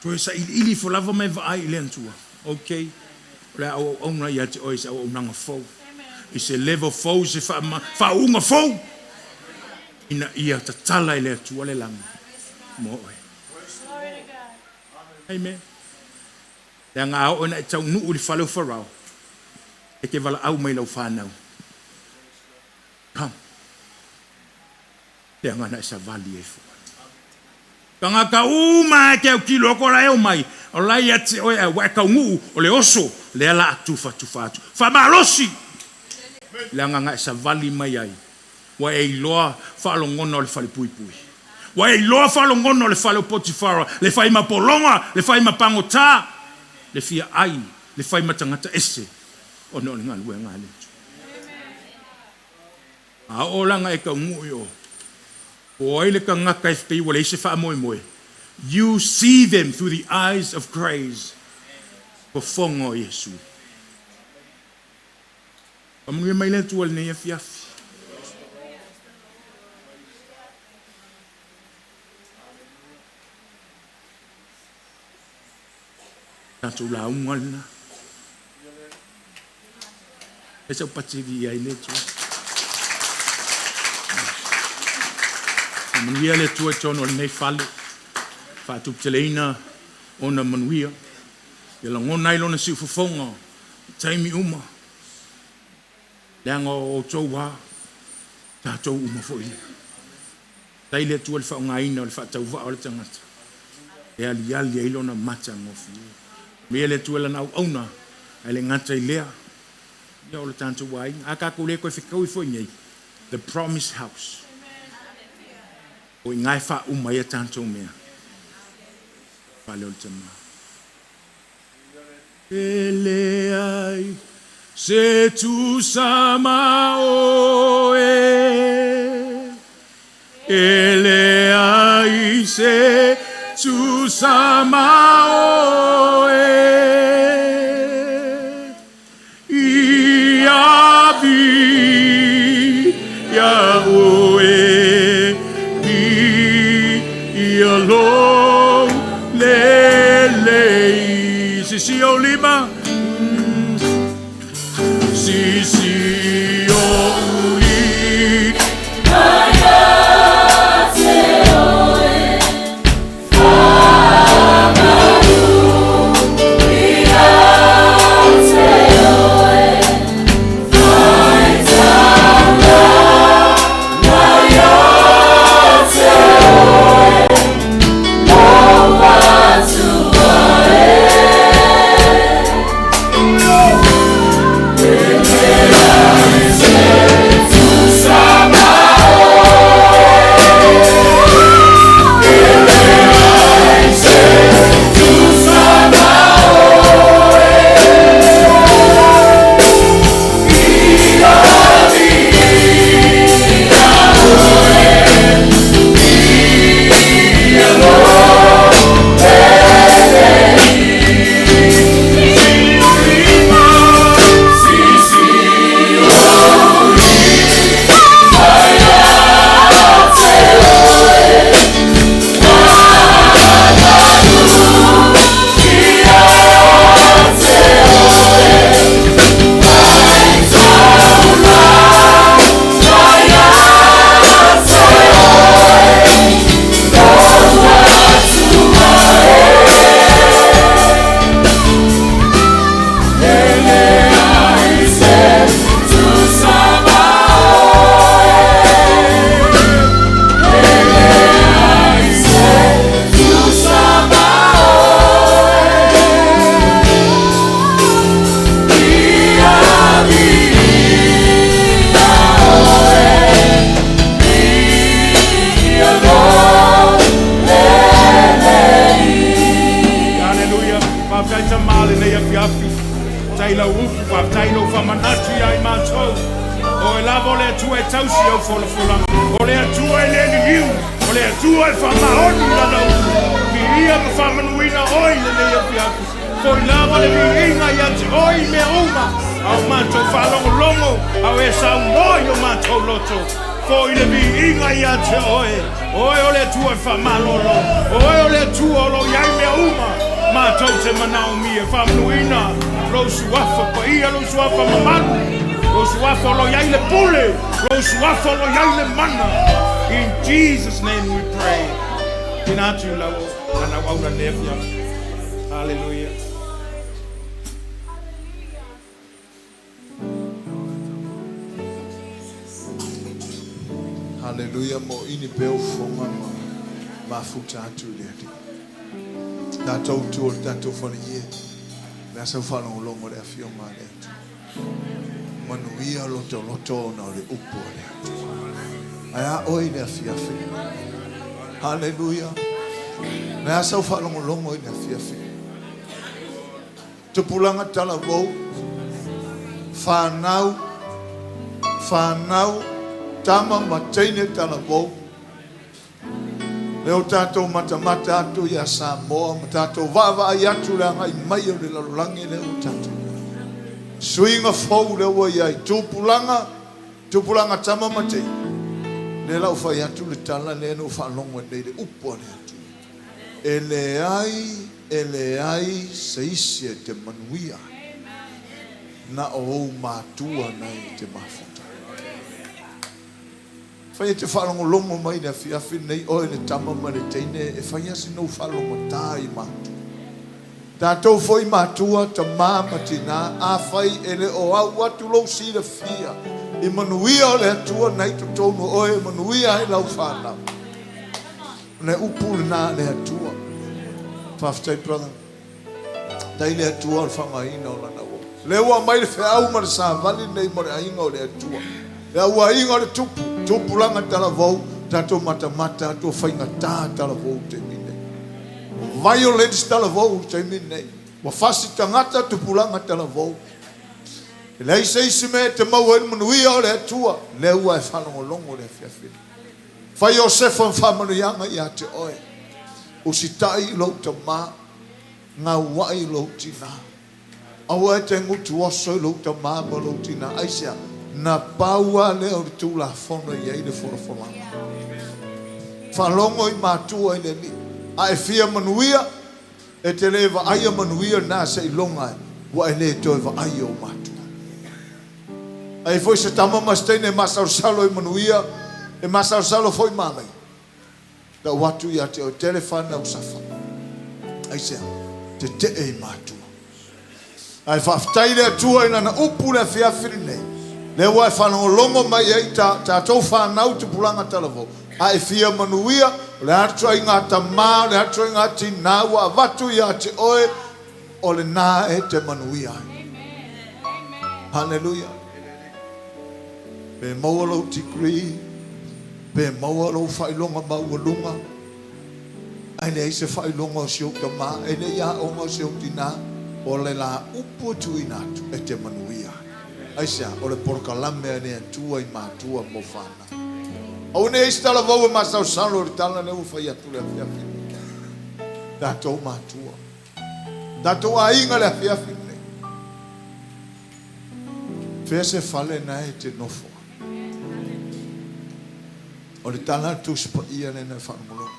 toe sailiili ifo lava ma e vaai i le Atua. Ok, o le a auauauna ia te oe i se auaunaga fou. I se level fou, i se faauuga fou. Ina ia tatala i le Atua le lagi mo oe. Amen. Leaga a oo ina e taunuu i le fale o Farao, e te valaau mai lau whanau. Come. Leaga na e savali e fua. Tagata uma e te autilo atu o la e omai, o la ia te oe ae ua e taunuu o le oso, lea la a tufatufa atu. Faamalosi! Leaga na e savali mai ai, ua e iloa faalogona o le fale puipui. Ua e iloa faalogona o le fale o Potifara, le fai ma pologa, le fai ma pagota, le fia ai, le fai ma tagata ese, ona o le galuega a le Atua. A oo laga e taunuu i o, o ai le tagata e pei ua leai se faamoemoe. You see them through the eyes of grace. Fofoga o Iesu. Faamanuia mai le Atua lenei afiafi. Tatou lauga lena. E sau patili ai le Atua. Faamanuia le Atua i totonu o lenei fale. Faatuputeleina ona manuia. Ia lagona ai lona siufofoga i taimi uma. Leaga o outou a, tatou uma foi lea. Tai le Atua le faaaogaina o le faatauvaa o le tagata. E aliali ai lona matagofie. Manuia le Atua i lana auauna, ae le gata i lea, ia o le tatou aiga. A tatou le toe fetaui foi nei, the promised house. O i ina e faauma ai a tatou mea. Fale o le Tama. E leai se tusa ma oe, e leai se tusa ma oe, ia vi ia oe. Sisi o lima. Sisi o uli. Hallelujah. Faafetai tamā lenei afiafi. Tai lau upu, faafetai lou faamanatu iā i matou. O e lava o le Atua e tausi au folafolaga. O le Atua e le liliu. O le Atua e faamaoni i lana upu. Viia ma faamanuina oe i lenei afiafi. Foi lava le viiga ia te oe i mea uma. A o matou faalogologo, a o e saunoa i o matou loto. Foi le viiga ia te oe. Oe o le Atua e faamalolo. Oe o le Atua o lo o i ai mea uma. Matou te manaomia faamanuina lou suafa paia, lou suafa mamalu, lou suafa o lo o i ai le pule, lou suafa o lo o i ai le mana. In Jesus name we pray. Tina atu i lau anau auna le afiafi. Hallelujah. Hallelujah mo ini pea ufoga ma mafuta atu i le Alii. Tatou tu o le tatou faleie, le asa faalogologo le afioga a le Atua. Manuia lotoloto ona o le upu a le Atua. Ae a oe i le afiafi. Hallelujah. Le asa faalogologo i le afiafi. Tupulaga talavou, whanau, whanau, tama ma teine talavou. Le o tātou matamata atu ia Samoa, ma tātou vaavaai atu le agai mai o le lalolagi le o tātou. Suiga fou le ua iai, tupulaga, tupulaga tama ma teine. Le lau fai atu le tala le no whaalongo nei le upu a le Atua. E leai, e leai se isi e te manuia. Na o ou matua nei te mafuta. Fai e te whaalongolongo mai le afiafi nei oe le tama ma le teine e fai asi no whaalongo tā i mātua. Tātou foi mātua, ta mā ma tina, a fai e le o au atu lou silafia. I manuia o le Atua nei totonu oe, manuia ai lau whanau. Le upu le nā le Atua. Faafetai brother. Tai le Atua o le whangaina o lana o. Le ua mai le wheau ma le sāvali nei mo le ainga o le Atua. Le aua ainga o le tupu, tupulaga talavou, tātou matamata atu whainga tā talavou te mine. Violence talavou te mine. Wa fasi tangata tupulaga talavou. E leai se isi mea e te maua ai le manuia o le Atua, le ua e faalogologo le afiafi. Fai Iosefa ma faamanuiaga ia te oe. Usitai i lou tamā, gauai i lou tinā. Aua e te gutu oso i lou tamā ma lou tinā. Aisea, na pau lava lea o le Tulafono e i ai le folafolaga. Faalogo i matua i le Alii. A e fia manuia, E te le vaaia manuia lena seiloga ua e le toe vaai i ou matua. A i ai foi se tama ma se teine e masalosalo i manuia, e masalosalo foi ma alaia, tau atu ia te oe, tele fanau safa. Aisea? Tetee i matua. Ae faafetai i le Atua i Lana upu i le afiafi lenei, lea ua e faalogologo mai ai ta, tatou fanau tupulaga talavou, a e fia manuia, o le a le ituaiga tama, o le a le ituaiga tinā ua avatu ia te oe, o lena e te manuia ai. Haleluia! Pe maua lou degree, pe maua lou faailoga maualuga, ae leai se faailoga o si ou tama, e le i aoga o si ou tinā, o le la upu e tuuina atu e te manuia ai. Aisea? O le polokalame a le Atua i matua mo fanau. Aua ne i i ai se talavou e masalosalo i le tala lea ua fai atu i le afiafi lenei. Tatou matua. Tatou aiga i le afiafi lenei. Fea se fale na e te nofo ai? O le tala a le Tusi Paia lea na e faalogologo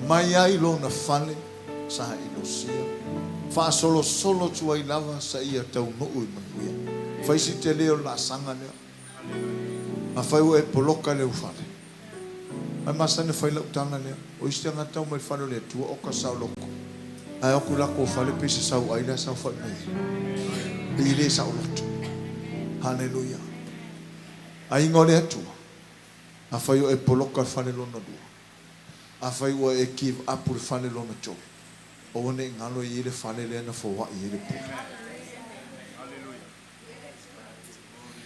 mai ai lona fale sa i Losia, faasolosolo atu ai lava sa ia taunuu i manuia. Fai si tele o le laasaga lea. Afai ua e poloka i lou fale, Ae masani fai lau tala lea, o isi tagata omai le fale o le Atua oka saoloto, ae o atu i latou fale pei se sauai la e saofai mai ai, pei e le saoloto. Haleluia. Aiga o le Atua, afai o e poloka le fale lona lua, afai ua e give up le fale lona tolu, aua ne i galo e i ai le fale lea na foai ai le pule.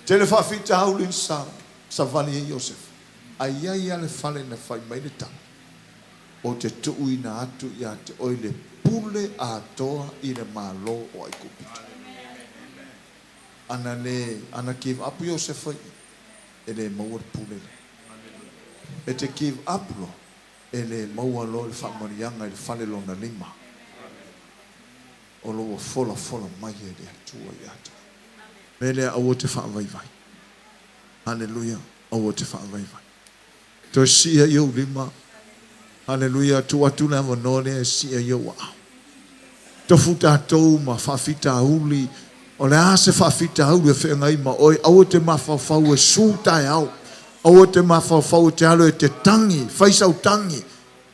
Tele faafitauli na sa savali ai Iosefa, ae i ai lava le fale na fai mai le tala, Ou te tuuina atu ia te oe le pule atoa i le Malo o Aikupito. Ana le, ana give up Iosefa i i, e le maua le pule lea. E te give up loa, e le maua loa le faamanuiaga i le fale lona lima. O lo ua folafola mai e le Atua ia te oe. Mea lea aua te faavaivai. Haleluia, aua te faavaivai. Toe sii ai ou lima. Haleluia, tuu atu le avanoa lea e sii ai ou aao. Tofu tatou ma faafitauli, o le a se faafitauli e feagai ma oe, aua te mafaufau e su taeao. Aua te mafaufau e te alu e te tagi, fai sau tagi.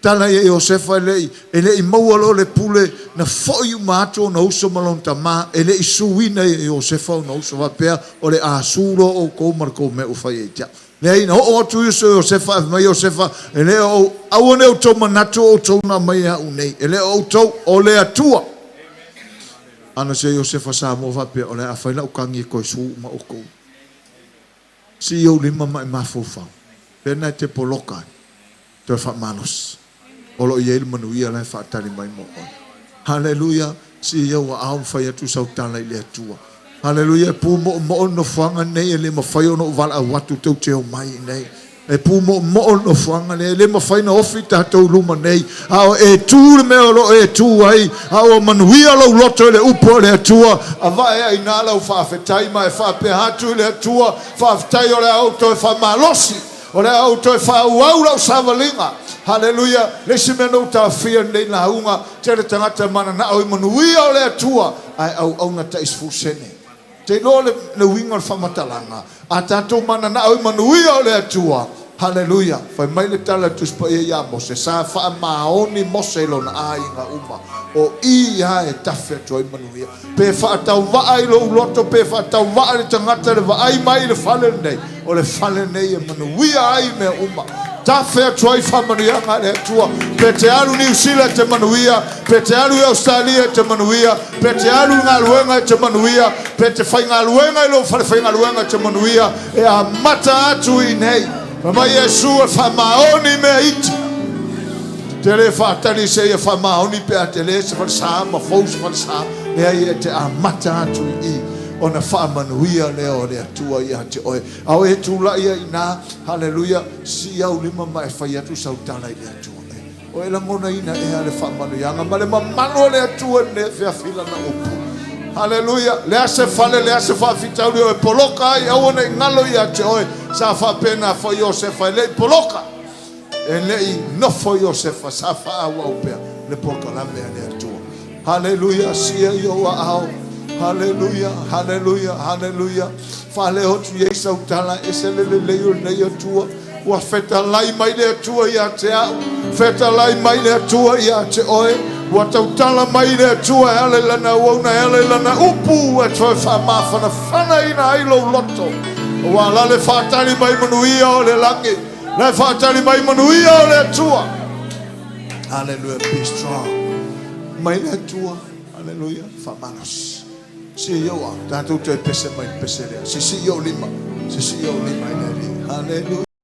Tala ia Iosefa e le i, e le i maua loa le pule, na foi uma atu ona uso ma lona tama, e le i suina e Iosefa ona uso faapea, O le a su loa outou ma le tou mea ua fai ia te au. Leai, na oo atu uso i Iosefa, ae fai mai Iosefa, E le o ou, aua ne outou manatu o outou na aumai e au nei, e le o outou, o le Atua. A na sia Iosefa Samoa faapea, O le a fai lau tagi e toe su uma outou. Sii ou lima ma e mafaufau, pena e te poloka ai. Toe faamalosi. O lo o i ai le manuia la e faatali mai mo oe. Haleluia! Sii ou aao ma fai atu sau tala i le Atua. Haleluia! E pumoomoo le nofoaga lenei, e le mafai ona ou valaau atu tou te omai i inei. E pumoomoo le nofoaga lea, e le mafai ona ofi tatou i luma nei, a o e tu le mea o lo o e tu ai, a ua manuia lou loto i le upu a le Atua, avae ai i ina lau faafetai ma e faapea atu i le Atua, Faafetai o le a ou toe faamalosi. O le a ou toe faaauau lau savaliga. Haleluia! Le isi mea na ou taofia i lenei lauga, tele tagata e mananao i manuia o le Atua, ae auauna tai sefulu sene. Te iloa le, le uiga o le faamatalaga, a tatou mananao i manuia o le Atua, Haleluia! Fai mai le tala a le Tusi Paia ia Mose, sa faamaoni Mose i lona aiga uma, o i lava e tafe atu ai manuia. Pe faatauvaa i lou loto, pe faatauvaa i le tagata le vaai mai i le fale lenei, o le fale lenei e manuia ai mea uma. Tafe atu ai faamanuiaga a le Atua. Pe te alu i Niu Sila e te manuia, pe te alu i Ausetalia e te manuia, pe te alu i galuega e te manuia, pe te faigaluega i lou fale faigaluega e te manuia, e amata atu i inei. Fai mai Iesu e faamaoni mea iti. Te le faatali seia faamaoni pe a tele se falesa ma fou se falesa, leai e te amata atu i i ona faamanuia lea o le Atua ia te oe. A o e tulai ai i ina, haleluia, sii au lima ma e fai atu sau tala i le Atua. O e lagonaina ea le faamanuiaga ma le mamalu o le Atua i lenei afiafi i Lana upu. Haleluia! Le a se fale, le a se faafitauli o e poloka ai, aua ne i galo ia te oe, sa faapena foi Iosefa e le i poloka. E le i nofo Iosefa, sa faaauau pea le polokalame a le Atua. Haleluia, sia i ou aao. Haleluia, haleluia, haleluia. Faaleo atu i ai sau tala, e ese le lelei o lenei Atua. Ua fetalai mai le Atua ia te au, fetalai mai le Atua ia te oe. Ua tautala mai le Atua e ala i lana auauna, e ala i lana upu e toe faamafanafanaina ai lou loto. Ua la le faatali mai manuia o le lagi, le faatali mai manuia o le Atua. Hallelujah, be strong. Mai le Atua, hallelujah, faamalosi. Sia i ou aao, tatou toe pese mai le pese lea. Sisii ou lima, sisii ou lima i le Alii. Hallelujah.